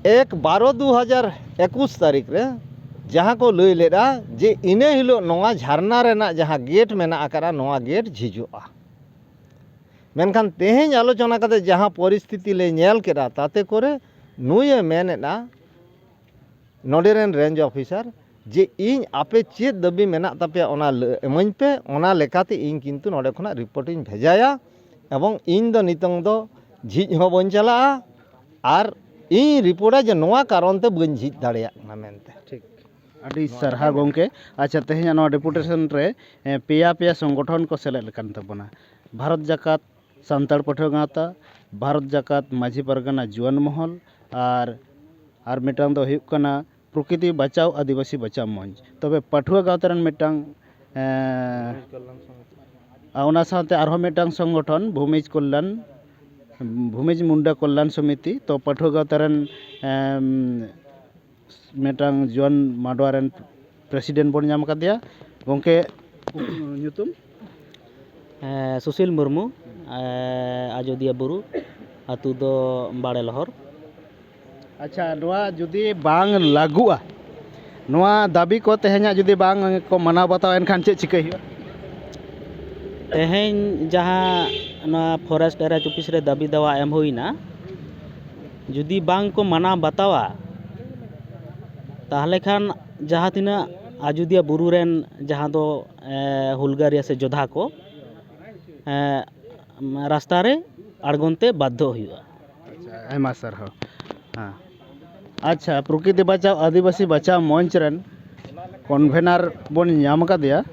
ᱮᱠ ᱵᱟᱨᱚ ᱫᱩ ᱦᱟᱡᱟᱨ ᱮᱠᱩᱥ ᱛᱟᱹᱨᱤᱠᱷ ᱨᱮ ᱡᱟᱦᱟᱸ ᱠᱚ ᱞᱟᱹᱭ ᱞᱮᱫᱼᱟ ᱡᱮ ᱤᱱᱟᱹ ᱦᱤᱞᱳᱜ ᱱᱚᱣᱟ ᱡᱷᱟᱨᱱᱟ ᱨᱮᱱᱟᱜ ᱡᱟᱦᱟᱸ ᱜᱮᱴ ᱢᱮᱱᱟᱜ ᱟᱠᱟᱫᱼᱟ, ᱱᱚᱣᱟ ᱜᱮᱴ ᱡᱷᱤᱡᱚᱜᱼᱟ᱾ ᱢᱮᱱᱠᱷᱟᱱ ᱛᱮᱦᱮᱧ ᱟᱞᱳᱪᱚᱱᱟ ᱠᱟᱛᱮ ᱡᱟᱦᱟᱸ ᱯᱚᱨᱤᱥᱛᱷᱤᱛᱤ ᱞᱮ ᱧᱮᱞ ᱠᱮᱫᱼᱟ, ᱛᱟᱛᱮ ᱠᱚᱨᱮ ᱱᱩᱭᱮ ᱢᱮᱱᱮᱫᱼᱟ, ᱱᱚᱰᱮ ᱨᱮᱱ ᱨᱮᱧᱡᱽ ᱚᱯᱷᱤᱥᱟᱨ, ᱡᱮ ᱤᱧ ᱟᱯᱮ ᱪᱮᱫ ᱫᱟᱹᱵᱤ ᱢᱮᱱᱟᱜ ᱛᱟᱯᱮᱭᱟ ᱚᱱᱟ ᱞᱟᱹ-, ᱤᱢᱟᱹᱧ ᱯᱮ, ᱚᱱᱟ ᱞᱮᱠᱟᱛᱮ ᱤᱧ ᱠᱤᱱᱛᱩ ᱱᱚᱰᱮ ᱠᱷᱚᱱᱟᱜ ᱨᱤᱯᱳᱨᱴ ᱤᱧ ᱵᱷᱮᱡᱟᱭᱟ᱾ ᱮᱵᱚᱝ ᱤᱧ ᱫᱚ ᱱᱤᱛᱚᱝ ᱫᱚ ᱡᱷᱤᱡ ᱦᱚᱸ ᱵᱟᱹᱧ ᱪᱟᱞᱟᱜᱼᱟ, ᱟᱨ ᱤᱧ ᱨᱤᱯᱳᱨᱴᱟ ᱡᱮ ᱱᱚᱣᱟ ᱠᱟᱨᱚᱱ ᱛᱮ ᱵᱟᱹᱧ ᱡᱷᱤᱡ ᱫᱟᱲᱮᱭᱟᱜ ᱠᱟᱱᱟ ᱢᱮᱱᱛᱮ᱾ ᱴᱷᱤᱠ᱾ ᱟᱹᱰᱤ ᱥᱟᱨᱦᱟᱣ ᱜᱚᱢᱠᱮ᱾ ᱟᱪᱪᱷᱟ, ᱛᱮᱦᱮᱧᱟᱜ ᱱᱚᱣᱟ ᱰᱮᱯᱩᱴᱮᱥᱚᱱ ᱨᱮ, ᱮ, ᱯᱮᱭᱟ ᱯᱮᱭᱟ ᱥᱚᱝᱜᱚᱴᱷᱚᱱ ᱠᱚ ᱥᱮᱞᱮᱫ ᱟᱠᱟᱱ ᱛᱟᱵᱚᱱᱟ᱾ ᱵᱷᱟᱨᱚᱛ ᱡᱟᱠᱟᱛ, ᱥᱟᱱᱛᱟᱲ ᱯᱟᱹᱴᱷᱩᱣᱟᱹ ᱜᱟᱶᱛᱟ, ᱵᱷᱟᱨᱚᱛ ᱡᱟᱠᱟᱛ ᱢᱟᱹᱡᱷᱤ ᱯᱟᱨᱜᱟᱱᱟ ᱡᱩᱣᱟᱹᱱ ᱢᱚᱦᱚᱞ, ᱟᱨ ᱟᱨ ᱢᱤᱫᱴᱟᱝ ᱫᱚ ᱦᱩᱭᱩᱜ ᱠᱟᱱᱟ ᱯᱨᱚᱠᱨᱤᱛᱤ ᱵᱟᱪᱟᱣ ᱟᱹᱫᱤᱵᱟᱹᱥᱤ ᱵᱟᱪᱟᱣ ᱢᱚᱧᱪ᱾ ᱛᱚᱵᱮ ᱯᱟᱹᱴᱷᱩᱣᱟᱹ ᱜᱟᱶᱛᱟ ᱨᱮᱱ ᱢᱤᱫᱴᱟᱝ, ᱮᱸ, ᱟᱨ ᱚᱱᱟ ᱥᱟᱶᱛᱮ ᱟᱨᱦᱚᱸ ᱢᱤᱫᱴᱟᱝ ᱥᱚᱝᱜᱚᱴᱷᱚᱱ ᱵᱷᱩᱢᱤᱡᱽ ᱠᱚᱞᱞᱟᱱ, ᱵᱷᱩᱢᱤᱡᱽ ᱢᱩᱱᱰᱟ ᱠᱚᱞᱞᱟᱱ ᱥᱚᱢᱤᱛᱤ᱾ ᱛᱚ ᱯᱟᱹᱴᱷᱩᱣᱟᱹ ᱜᱟᱶᱛᱟ ᱨᱮᱱ, ᱮᱸ, ᱢᱤᱫᱴᱟᱝ ᱡᱩᱣᱟᱹᱱ ᱢᱟᱰᱣᱟ ᱨᱮᱱ ᱯᱨᱮᱥᱤᱰᱮᱱᱴ ᱵᱚᱱ ᱧᱟᱢ ᱟᱠᱟᱫᱮᱭᱟ᱾ ᱜᱚᱢᱠᱮ, ᱧᱩᱛᱩᱢ? ᱦᱮᱸ, ᱥᱩᱥᱤᱞ ᱢᱩᱨᱢᱩ, ᱮᱸ, ᱟᱡᱚᱫᱤᱭᱟᱹ ᱵᱩᱨᱩ, ᱟᱹᱛᱩ ᱫᱚ ᱵᱟᱲᱮ ᱞᱚᱦᱚᱨ᱾ ᱟᱪᱪᱷᱟ, ᱱᱚᱣᱟ ᱡᱩᱫᱤ ᱵᱟᱝ ᱞᱟᱹᱜᱩᱜᱼᱟ, ᱱᱚᱣᱟ ᱫᱟᱹᱵᱤ ᱠᱚ ᱛᱮᱦᱮᱧᱟᱜ ᱡᱩᱫᱤ ᱵᱟᱝ ᱠᱚ ᱢᱟᱱᱟᱣ ᱵᱟᱛᱟᱣᱟ, ᱮᱱᱠᱷᱟᱱ ᱪᱮᱫ ᱪᱤᱠᱟᱹᱭ ᱦᱩᱭᱩᱜᱼᱟ? ᱛᱮᱦᱮᱧ ᱡᱟᱦᱟᱸ ᱱᱚᱣᱟ ᱯᱷᱚᱨᱮᱥᱴ ᱮᱨᱤᱭᱟ ᱚᱯᱷᱤᱥ ᱨᱮ ᱫᱟᱹᱵᱤ ᱫᱟᱣᱟ ᱮᱢ ᱦᱩᱭᱱᱟ, ᱡᱩᱫᱤ ᱵᱟᱝ ᱠᱚ ᱢᱟᱱᱟᱣ ᱵᱟᱛᱟᱣᱟ, ᱛᱟᱦᱚᱞᱮ ᱠᱷᱟᱱ ᱡᱟᱦᱟᱸ ᱛᱤᱱᱟᱹᱜ ᱟᱡᱚᱫᱤᱭᱟᱹ ᱵᱩᱨᱩ ᱨᱮᱱ ᱡᱟᱦᱟᱸ ᱫᱚ, ᱮ, ᱦᱩᱞᱜᱟᱹᱨᱤᱭᱟᱹ ᱥᱮ ᱡᱳᱫᱷᱟ ᱠᱚ, ᱮ, ᱨᱟᱥᱛᱟ ᱨᱮ ᱟᱬᱜᱚᱱ ᱛᱮ ᱵᱟᱫᱽᱫᱷᱚ ᱦᱩᱭᱩᱜᱼᱟ᱾ ᱟᱪᱪᱷᱟ, ᱟᱭᱢᱟ ᱥᱟᱨᱦᱟᱣ᱾ ᱦᱮᱸ, ᱟᱪᱪᱷᱟ, ᱯᱨᱚᱠᱨᱤᱛᱤ ᱵᱟᱪᱟᱣ ᱟᱹᱫᱤᱵᱟᱹᱥᱤ ᱵᱟᱪᱟᱣ ᱢᱚᱧᱪ ᱨᱮᱱ ᱠᱚᱱᱵᱷᱮᱱᱟᱨ ᱵᱚᱱ ᱧᱟᱢ ᱟᱠᱟᱫᱮᱭᱟ,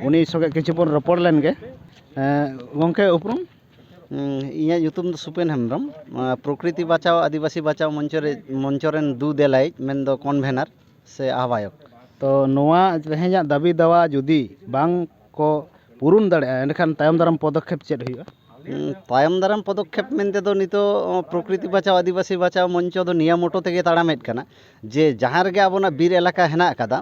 ᱩᱱᱤ ᱥᱚᱸᱜᱮ ᱠᱤᱪᱷᱩ ᱵᱚᱱ ᱨᱚᱯᱚᱲ ᱞᱮᱱ ᱜᱮ᱾ ᱮᱸ, ᱜᱚᱢᱠᱮ, ᱩᱯᱨᱩᱢ? ᱩᱸ, ᱤᱧᱟᱹᱜ ᱧᱩᱛᱩᱢ ᱫᱚ ᱥᱩᱯᱮᱱ ᱦᱮᱢᱵᱨᱚᱢ᱾ ᱟᱸ, ᱯᱨᱚᱠᱨᱤᱛᱤ ᱵᱟᱪᱟᱣ ᱟᱹᱫᱤᱵᱟᱹᱥᱤ ᱵᱟᱪᱟᱣ ᱢᱚᱧᱪᱚ ᱨᱮ, ᱢᱚᱧᱪᱚ ᱨᱮᱱ ᱫᱩ ᱫᱮᱞᱟᱭᱤᱡ, ᱢᱮᱱᱫᱚ ᱠᱚᱱᱵᱷᱮᱱᱟᱨ ᱥᱮ ᱟᱦᱵᱟᱭᱚᱠ᱾ ᱛᱚ ᱱᱚᱣᱟ ᱛᱮᱦᱮᱧᱟᱜ ᱫᱟᱹᱵᱤ ᱫᱟᱣᱟ ᱡᱩᱫᱤ ᱵᱟᱝ ᱠᱚ ᱯᱩᱨᱩᱱ ᱫᱟᱲᱮᱭᱟᱜᱼᱟ, ᱮᱸᱰᱮᱠᱷᱟᱱ ᱛᱟᱭᱚᱢ ᱫᱟᱨᱟᱢ ᱯᱚᱫᱚᱠᱷᱮᱯ ᱪᱮᱫ ᱦᱩᱭᱩᱜᱼᱟ? ᱩᱸ, ᱛᱟᱭᱚᱢ ᱫᱟᱨᱟᱢ ᱯᱚᱫᱚᱠᱷᱮᱯ ᱢᱮᱱᱛᱮ ᱫᱚ ᱱᱤᱛᱚᱜ, ᱚ, ᱯᱨᱚᱠᱨᱤᱛᱤ ᱵᱟᱪᱟᱣ ᱟᱹᱫᱤᱵᱟᱹᱥᱤ ᱵᱟᱪᱟᱣ ᱢᱚᱧᱪᱚ ᱫᱚ ᱱᱤᱭᱟᱹ ᱢᱚᱴᱚ ᱛᱮᱜᱮ ᱛᱟᱲᱟᱢᱮᱫ ᱠᱟᱱᱟ ᱡᱮ ᱡᱟᱦᱟᱸ ᱨᱮᱜᱮ ᱟᱵᱚᱱᱟᱜ ᱵᱤᱨ ᱮᱞᱟᱠᱟ ᱦᱮᱱᱟᱜ ᱟᱠᱟᱫᱟ,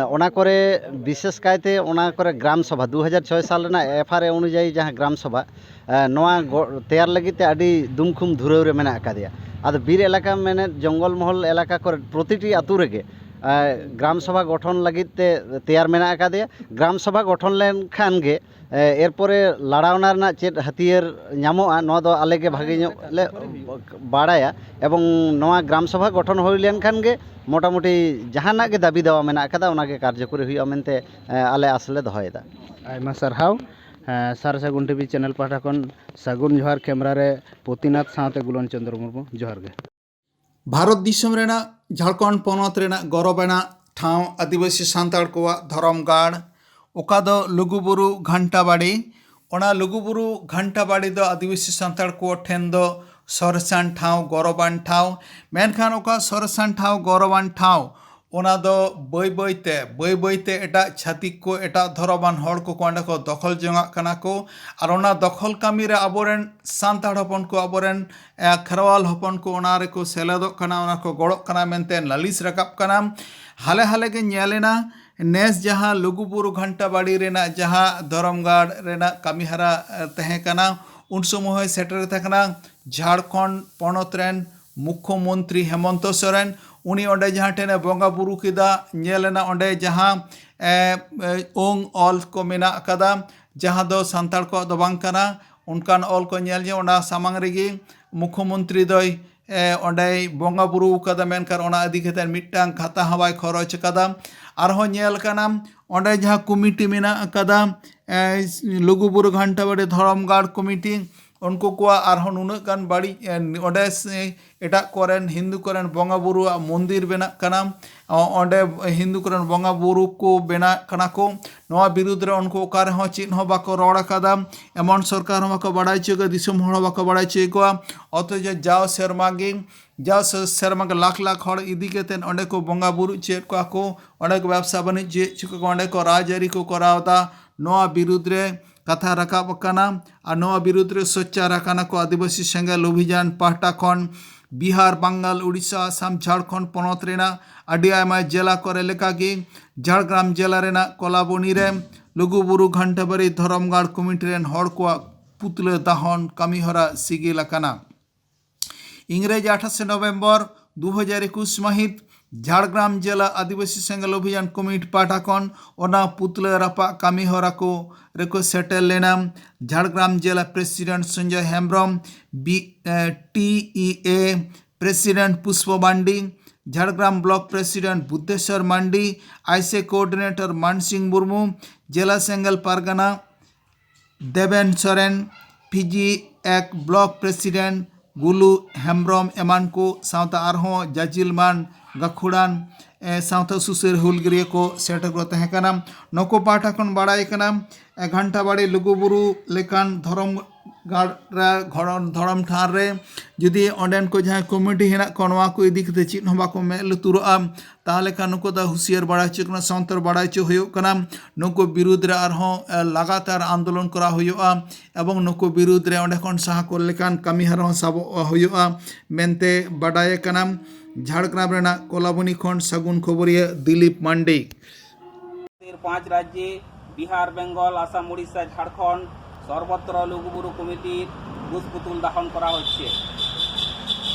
ᱚᱱᱟ ᱠᱚᱨᱮ ᱵᱤᱥᱮᱥ ᱠᱟᱭᱛᱮ ᱚᱱᱟ ᱠᱚᱨᱮ ᱜᱨᱟᱢ ᱥᱚᱵᱷᱟ, ᱫᱩ ᱦᱟᱡᱟᱨ ᱪᱷᱚᱭ ᱥᱟᱞ ᱨᱮᱱᱟᱜ ᱮᱯᱷ ᱟᱨ ᱮ ᱚᱱᱩᱡᱟᱭᱤ ᱡᱟᱦᱟᱸ ᱜᱨᱟᱢ ᱥᱚᱵᱷᱟ, ᱮ, ᱱᱚᱣᱟ ᱜᱚ-, ᱛᱮᱭᱟᱨ ᱞᱟᱹᱜᱤᱫ ᱛᱮ ᱟᱹᱰᱤ ᱫᱩᱢᱠᱷᱩᱢ ᱫᱷᱩᱨᱟᱹᱣ ᱨᱮ ᱢᱮᱱᱟᱜ ᱟᱠᱟᱫᱮᱭᱟ᱾ ᱟᱫᱚ ᱵᱤᱨ ᱮᱞᱟᱠᱟ ᱢᱮᱱᱮᱫ ᱡᱚᱝᱜᱚᱞ ᱢᱚᱦᱚᱞ ᱮᱞᱟᱠᱟ ᱠᱚᱨᱮ ᱯᱨᱚᱛᱤᱴᱤ ᱟᱹᱛᱩ ᱨᱮᱜᱮ, ᱮ, ᱜᱨᱟᱢ ᱥᱚᱵᱷᱟ ᱜᱚᱴᱷᱚᱱ ᱞᱟᱹᱜᱤᱫ ᱛᱮ ᱛᱮᱭᱟᱨ ᱢᱮᱱᱟᱜ ᱟᱠᱟᱫᱮᱭᱟ᱾ ᱜᱨᱟᱢ ᱥᱚᱵᱷᱟ ᱜᱚᱴᱷᱚᱱ ᱞᱮᱱᱠᱷᱟᱱ ᱜᱮ, ᱮ, ᱮᱨᱯᱚᱨᱮ ᱞᱟᱲᱟᱣᱱᱟ ᱨᱮᱱᱟᱜ ᱪᱮᱫ ᱦᱟᱹᱛᱭᱟᱹᱨ ᱧᱟᱢᱚᱜᱼᱟ, ᱱᱚᱣᱟ ᱫᱚ ᱟᱞᱮ ᱜᱮ ᱵᱷᱟᱜᱮ ᱧᱚᱜ ᱞᱮ ᱵᱟᱲᱟᱭᱟ᱾ ᱮᱵᱚᱝ ᱱᱚᱣᱟ ᱜᱨᱟᱢ ᱥᱚᱵᱷᱟ ᱜᱚᱴᱷᱚᱱ ᱦᱩᱭ ᱞᱮᱱᱠᱷᱟᱱ ᱜᱮ ᱢᱚᱴᱟᱢᱩᱴᱤ ᱡᱟᱦᱟᱱᱟᱜ ᱜᱮ ᱫᱟᱹᱵᱤ ᱫᱟᱣᱟ ᱢᱮᱱᱟᱜ ᱟᱠᱟᱫᱟ, ᱚᱱᱟ ᱜᱮ ᱠᱟᱨᱡᱚᱠᱚᱨᱤ ᱦᱩᱭᱩᱜᱼᱟ ᱢᱮᱱᱛᱮ, ᱮ, ᱟᱞᱮ ᱟᱥ ᱞᱮ ᱫᱚᱦᱚᱭᱮᱫᱟ᱾ ᱟᱭᱢᱟ ᱥᱟᱨᱦᱟᱣ᱾ ᱮ, ᱥᱟᱨ ᱥᱟᱹᱜᱩᱱ ᱴᱤᱵᱷᱤ ᱪᱮᱱᱮᱞ ᱯᱟᱦᱴᱟ ᱠᱷᱚᱱ ᱥᱟᱹᱜᱩᱱ ᱡᱚᱦᱟᱨ᱾ ᱠᱮᱢᱨᱟ ᱨᱮ ᱯᱚᱛᱤᱱᱟᱛᱷ ᱥᱟᱶᱛᱮ ᱜᱩᱞᱚᱱ ᱪᱚᱸᱫᱽᱨᱚ ᱢᱩᱨᱢᱩ, ᱡᱚᱦᱟᱨ ᱜᱮ᱾ ᱵᱷᱟᱨᱚᱛ ᱫᱤᱥᱚᱢ ᱨᱮᱱᱟᱜ ᱡᱷᱟᱲᱠᱷᱚᱸᱰ ᱯᱚᱱᱚᱛ ᱨᱮᱱᱟᱜ ᱜᱚᱨᱚᱵ ᱟᱱᱟᱜ ᱴᱷᱟᱶ ᱟᱹᱫᱤᱵᱟᱹᱥᱤ ᱥᱟᱱᱛᱟᱲ ᱠᱚᱣᱟᱜ ᱫᱷᱚᱨᱚᱢ ᱜᱟᱲ, ᱚᱠᱟ ᱫᱚ ᱞᱩᱜᱩᱵᱩᱨᱩ ᱜᱷᱟᱱᱴᱟ ᱵᱟᱲᱮ, ᱚᱱᱟ ᱞᱩᱜᱩᱵᱩᱨᱩ ᱜᱷᱟᱱᱴᱟ ᱵᱟᱲᱤ ᱫᱚ ᱟᱹᱫᱤᱵᱟᱹᱥᱤ ᱥᱟᱱᱛᱟᱲ ᱠᱚ ᱴᱷᱮᱱ ᱫᱚ ᱥᱚᱨᱮᱥᱟᱱ ᱴᱷᱟᱶ, ᱜᱚᱨᱚᱵᱟᱱ ᱴᱷᱟᱶ᱾ ᱢᱮᱱᱠᱷᱟᱱ ᱚᱠᱟ ᱥᱚᱨᱮᱥᱟᱱ ᱴᱷᱟᱶ, ᱜᱚᱨᱚᱵᱟᱱ ᱴᱷᱟᱶ, ᱚᱱᱟ ᱫᱚ ᱵᱟᱹᱭ ᱵᱟᱹᱭ ᱛᱮ, ᱵᱟᱹᱭ ᱵᱟᱹᱭ ᱛᱮ ᱮᱴᱟᱜ ᱪᱷᱟᱹᱛᱤᱠ ᱠᱚ, ᱮᱴᱟᱜ ᱫᱷᱚᱨᱚᱢᱟᱱ ᱦᱚᱲ ᱠᱚᱠᱚ ᱚᱸᱰᱮ ᱠᱚ ᱫᱚᱠᱷᱚᱞ ᱡᱚᱝᱟᱜ ᱠᱟᱱᱟ ᱠᱚ᱾ ᱟᱨ ᱚᱱᱟ ᱫᱚᱠᱷᱚᱞ ᱠᱟᱹᱢᱤ ᱨᱮ ᱟᱵᱚᱨᱮᱱ ᱥᱟᱱᱛᱟᱲ ᱦᱚᱯᱚᱱ ᱠᱚ, ᱟᱵᱚᱨᱮᱱ, ᱮ, ᱠᱷᱮᱨᱣᱟᱞ ᱦᱚᱯᱚᱱ ᱠᱚ ᱚᱱᱟ ᱨᱮᱠᱚ ᱥᱮᱞᱮᱫᱚᱜ ᱠᱟᱱᱟ, ᱚᱱᱟ ᱠᱚ ᱜᱚᱲᱚᱜ ᱠᱟᱱᱟ ᱢᱮᱱᱛᱮ ᱞᱟᱹᱞᱤᱥ ᱨᱟᱠᱟᱵ ᱠᱟᱱᱟ᱾ ᱦᱟᱞᱮ ᱦᱟᱞᱮ ᱜᱮ ᱧᱮᱞ ᱮᱱᱟ, ᱱᱮᱥ ᱡᱟᱦᱟᱸ ᱞᱩᱜᱩᱵᱩᱨᱩ ᱜᱷᱟᱱᱴᱟ ᱵᱟᱲᱤ ᱨᱮᱱᱟᱜ ᱡᱟᱦᱟᱸ ᱫᱷᱚᱨᱚᱢ ᱜᱟᱲ ᱨᱮᱱᱟᱜ ᱠᱟᱹᱢᱤᱦᱚᱨᱟ, ᱮ, ᱛᱟᱦᱮᱸ ᱠᱟᱱᱟ, ᱩᱱ ᱥᱚᱢᱚᱭ ᱦᱚᱸᱭ ᱥᱮᱴᱮᱨ ᱛᱟᱦᱮᱸ ᱠᱟᱱᱟ ᱡᱷᱟᱲᱠᱷᱚᱸᱰ ᱯᱚᱱᱚᱛ ᱨᱮᱱ ᱢᱩᱠᱠᱷᱚ ᱢᱚᱱᱛᱨᱤ ᱦᱮᱢᱚᱱᱛᱚ ᱥᱚᱨᱮᱱ᱾ ᱩᱱᱤ ᱚᱸᱰᱮ ᱡᱟᱦᱟᱸ ᱴᱷᱮᱱ ᱮ ᱵᱚᱸᱜᱟ ᱵᱩᱨᱩ ᱠᱮᱫᱟ, ᱧᱮᱞ ᱮᱱᱟ ᱚᱸᱰᱮ ᱡᱟᱦᱟᱸ, ᱮ, ᱮ, ᱳᱝ ᱚᱞ ᱠᱚ ᱢᱮᱱᱟᱜ ᱟᱠᱟᱫᱟ, ᱡᱟᱦᱟᱸ ᱫᱚ ᱥᱟᱱᱛᱟᱲ ᱠᱚᱣᱟᱜ ᱫᱚ ᱵᱟᱝ ᱠᱟᱱᱟ, ᱚᱱᱠᱟᱱ ᱚᱞ ᱠᱚ ᱧᱮᱞ ᱡᱚᱝ᱾ ᱚᱱᱟ ᱥᱟᱢᱟᱝ ᱨᱮᱜᱮ ᱢᱩᱠᱠᱷᱚ ᱢᱚᱱᱛᱨᱤ ᱫᱚᱭ, ᱮ, ᱚᱸᱰᱮᱭ ᱵᱚᱸᱜᱟ ᱵᱩᱨᱩ ᱟᱠᱟᱫᱟ, ᱢᱮᱱᱠᱷᱟᱱ ᱚᱱᱟ ᱤᱫᱤ ᱠᱟᱛᱮ ᱢᱤᱫᱴᱟᱝ ᱠᱟᱛᱷᱟ ᱦᱚᱸ ᱵᱟᱭ ᱠᱷᱚᱨᱚᱪ ᱟᱠᱟᱫᱟ᱾ ᱟᱨᱦᱚᱸ ᱧᱮᱞ ᱠᱟᱱᱟ ᱚᱸᱰᱮ ᱡᱟᱦᱟᱸ ᱠᱚᱢᱤᱴᱤ ᱢᱮᱱᱟᱜ ᱟᱠᱟᱫᱟ, ᱮ, ᱞᱩᱜᱩᱵᱩᱨᱩ ᱜᱷᱟᱱᱴᱟ ᱵᱟᱲᱤ ᱫᱷᱚᱨᱚᱢ ᱜᱟᱲ ᱠᱚᱢᱤᱴᱤ, ᱩᱱᱠᱩ ᱠᱚᱣᱟᱜ ᱟᱨᱦᱚᱸ ᱱᱩᱱᱟᱹᱜ ᱜᱟᱱ ᱵᱟᱹᱲᱤᱡ, ᱮ, ᱚᱸᱰᱮ ᱥᱮ ᱮᱴᱟᱜ ᱠᱚᱨᱮᱱ ᱦᱤᱱᱫᱩ ᱠᱚᱨᱮᱱ ᱵᱚᱸᱜᱟ ᱵᱩᱨᱩᱣᱟᱜ ᱢᱚᱱᱫᱤᱨ ᱵᱮᱱᱟᱜ ᱠᱟᱱᱟ᱾ ᱚ-, ᱚᱸᱰᱮ ᱦᱤᱱᱫᱩ ᱠᱚᱨᱮᱱ ᱵᱚᱸᱜᱟ ᱵᱩᱨᱩ ᱠᱚ ᱵᱮᱱᱟᱜ ᱠᱟᱱᱟ ᱠᱚ᱾ ᱱᱚᱣᱟ ᱵᱤᱨᱩᱫᱽ ᱨᱮ ᱩᱱᱠᱩ ᱚᱠᱟ ᱨᱮᱦᱚᱸ ᱪᱮᱫ ᱦᱚᱸ ᱵᱟᱠᱚ ᱨᱚᱲ ᱟᱠᱟᱫᱟ᱾ ᱮᱢᱚᱱ ᱥᱚᱨᱠᱟᱨ ᱦᱚᱸ ᱵᱟᱠᱚ ᱵᱟᱲᱟᱭ ᱦᱚᱪᱚ ᱠᱚᱣᱟ, ᱫᱤᱥᱚᱢ ᱦᱚᱲ ᱦᱚᱸ ᱵᱟᱠᱚ ᱵᱟᱲᱟᱭ ᱦᱚᱪᱚᱭᱮᱫ ᱠᱚᱣᱟ᱾ ᱚᱛᱷᱚᱪᱚ ᱡᱟᱣ ᱥᱮᱨᱢᱟ ᱜᱮ, ᱡᱟᱣ ᱥᱮ-, ᱥᱮᱨᱢᱟ ᱜᱮ ᱞᱟᱠᱷ ᱞᱟᱠᱷ ᱦᱚᱲ ᱤᱫᱤ ᱠᱟᱛᱮᱫ ᱚᱸᱰᱮ ᱠᱚ ᱵᱚᱸᱜᱟ ᱵᱩᱨᱩ ᱦᱚᱪᱚᱭᱮᱫ ᱠᱚᱣᱟ ᱠᱚ, ᱚᱸᱰᱮ ᱠᱚ ᱵᱮᱵᱽᱥᱟ ᱵᱟᱹᱱᱤᱡᱽ ᱦᱚᱪᱚᱭᱮᱫ ᱠᱚᱣᱟ, ᱚᱸᱰᱮ ᱠᱚ ᱨᱟᱡᱽᱟᱹᱨᱤ ᱠᱚ ᱠᱚᱨᱟᱣ ᱮᱫᱟ᱾ ᱱᱚᱣᱟ ᱵᱤᱨᱩᱫᱽ ᱨᱮ ᱠᱟᱛᱷᱟ ᱨᱟᱠᱟᱵ ᱟᱠᱟᱱᱟ ᱟᱨ ᱱᱚᱣᱟ ᱵᱤᱨᱩᱫᱽ ᱨᱮ ᱥᱳᱪᱪᱟᱨ ᱟᱠᱟᱱᱟ ᱠᱚ ᱟᱹᱫᱤᱵᱟᱹᱥᱤ ᱥᱮᱸᱜᱮᱞ ᱚᱵᱷᱤᱡᱟᱱ ᱯᱟᱦᱴᱟ ᱠᱷᱚᱱ᱾ ᱵᱤᱦᱟᱨ, ᱵᱟᱝᱜᱟᱞ, ᱩᱲᱤᱥᱥᱟ, ᱟᱥᱟᱢ, ᱡᱷᱟᱲᱠᱷᱚᱸᱰ ᱯᱚᱱᱚᱛ ᱨᱮᱱᱟᱜ ᱟᱹᱰᱤ ᱟᱭᱢᱟ ᱡᱮᱞᱟ ᱠᱚᱨᱮ ᱞᱮᱠᱟᱜᱮ ᱡᱷᱟᱲᱜᱨᱟᱢ ᱡᱮᱞᱟ ᱨᱮᱱᱟᱜ ᱠᱚᱞᱟᱵᱚᱱᱤ ᱨᱮ ᱞᱩᱜᱩᱵᱩᱨᱩ ᱜᱷᱟᱱᱴᱟᱵᱟᱲᱤ ᱫᱷᱚᱨᱚᱢ ᱜᱟᱲ ᱠᱚᱢᱤᱴᱤ ᱨᱮᱱ ᱦᱚᱲ ᱠᱚᱣᱟᱜ ᱯᱩᱛᱞᱟᱹ ᱫᱟᱦᱚᱱ ᱠᱟᱹᱢᱤᱦᱚᱨᱟ ᱥᱤᱜᱤᱞ ᱟᱠᱟᱱᱟ᱾ ᱤᱝᱨᱮᱡᱤ ᱟᱴᱷᱟᱥᱮ ᱱᱚᱵᱷᱮᱢᱵᱚᱨ ᱫᱩ ᱦᱟᱡᱟᱨ ᱮᱠᱩᱥ ᱢᱟᱹᱦᱤᱛ ᱡᱷᱟᱲᱜᱨᱟᱢ ᱡᱮᱞᱟ ᱟᱹᱫᱤᱵᱟᱹᱥᱤ ᱥᱮᱸᱜᱮᱞ ᱚᱵᱷᱤᱡᱟᱱ ᱠᱚᱢᱤᱴᱤ ᱯᱟᱦᱴᱟ ᱠᱷᱚᱱ ᱚᱱᱟ ᱯᱩᱛᱞᱟᱹ ᱨᱟᱯᱟᱜ ᱠᱟᱹᱢᱤ ᱦᱚᱨᱟ ᱠᱚ ᱨᱮᱠᱚ ᱥᱮᱴᱮᱨ ᱞᱮᱱᱟ ᱡᱷᱟᱲᱜᱨᱟᱢ ᱡᱮᱞᱟ president Sanjay Hembrom, B, A, T E A president Pushpa Mandi, Jhargram block president Buddheswar Mandi, ᱟᱭᱥᱮ ᱠᱳᱚᱨᱰᱤᱱᱮᱴᱚᱨ ᱢᱟᱱᱥᱤᱝ ᱢᱩᱨᱢᱩ, ᱡᱮᱞᱟ ᱥᱮᱸᱜᱮᱞ ᱯᱟᱨᱜᱟᱱᱟ ᱫᱮᱵᱮᱱ ᱥᱚᱨᱮᱱ, ᱯᱤᱡᱤ ᱮᱠ ᱵᱞᱚᱠ ᱯᱨᱮᱥᱤᱰᱮᱱᱴ ᱜᱩᱞᱩ ᱦᱮᱢᱵᱨᱚᱢ ᱮᱢᱟᱱ ᱠᱚ ᱥᱟᱶᱛᱮ ᱟᱨᱦᱚᱸ ᱡᱟᱡᱤᱞᱢᱟᱱ ᱜᱟᱹᱠᱷᱩᱲᱟᱱ ᱥᱟᱶᱛᱟ ᱥᱩᱥᱟᱹᱨ ᱦᱩᱞᱜᱟᱹᱨᱤᱭᱟᱹ ᱠᱚ ᱥᱮᱴᱮᱨ ᱠᱚ ᱛᱟᱦᱮᱸ ᱠᱟᱱᱟ᱾ ᱱᱩᱠᱩ ᱯᱟᱦᱴᱟ ᱠᱷᱚᱱ ᱵᱟᱲᱟᱭ ᱠᱟᱱᱟ, ᱜᱷᱟᱱᱴᱟᱵᱟᱲᱤ ᱞᱩᱜᱩᱵᱩᱨᱩ ᱞᱮᱠᱟᱱ ᱫᱷᱚᱨᱚᱢ ᱜᱟᱲ ᱨᱮ, ᱫᱷᱚᱨᱚᱢ ᱴᱷᱟᱶ ᱨᱮ ᱡᱩᱫᱤ ᱚᱸᱰᱮᱱ ᱠᱚ ᱡᱟᱦᱟᱸᱭ ᱠᱚᱢᱤᱴᱤ ᱦᱮᱱᱟᱜ ᱠᱚᱣᱟ, ᱱᱚᱣᱟ ᱠᱚ ᱤᱫᱤ ᱠᱟᱛᱮ ᱪᱮᱫ ᱦᱚᱸ ᱵᱟᱠᱚ ᱢᱮᱫ ᱞᱩᱛᱩᱨᱚᱜᱼᱟ, ᱛᱟᱦᱚᱞᱮ ᱠᱷᱟᱱ ᱱᱩᱠᱩ ᱫᱚ ᱦᱩᱸᱥᱤᱭᱟᱹᱨ ᱵᱟᱲᱟᱭ ᱦᱚᱪᱚ ᱠᱟᱱᱟ, ᱥᱚᱱᱛᱚᱨ ᱵᱟᱲᱟᱭ ᱦᱚᱪᱚ ᱦᱩᱭᱩᱜ ᱠᱟᱱᱟ᱾ ᱱᱩᱠᱩ ᱵᱤᱨᱩᱫᱽ ᱨᱮ ᱟᱨᱦᱚᱸ ᱞᱟᱜᱟᱛᱟᱨ ᱟᱱᱫᱳᱞᱚᱱ ᱠᱚᱨᱟᱣ ᱦᱩᱭᱩᱜᱼᱟ ᱮᱵᱚᱝ ᱱᱩᱠᱩ ᱵᱤᱨᱩᱫᱽ ᱨᱮ ᱚᱸᱰᱮ ᱠᱷᱚᱱ ᱥᱟᱦᱟ ᱠᱚ ᱞᱮᱠᱟᱱ ᱠᱟᱹᱢᱤ ᱦᱚᱨᱟ ᱦᱚᱸ ᱥᱟᱵᱚᱜ ᱦᱩᱭᱩᱜᱼᱟ ᱢᱮᱱᱛᱮ ᱵᱟᱰᱟᱭ ᱟᱠᱟᱱᱟ᱾ ᱡᱷᱟᱲᱜᱨᱟᱢ ᱨᱮᱱᱟᱜ ᱠᱚᱞᱟᱵᱚᱱᱤ ᱠᱷᱚᱱ ᱥᱟᱹᱜᱩᱱ ᱠᱷᱚᱵᱚᱨᱤᱭᱟᱹ ᱫᱤᱞᱤᱯ ᱢᱟᱱᱰᱤ᱾ পাঁচ রাজ্যে বিহার, বেঙ্গল, আসাম, উড়িষ্যা, ঝাড়খণ্ড সর্বত্র লঘুগুরু কমিটির কুশপুতুল দাহন করা হচ্ছে।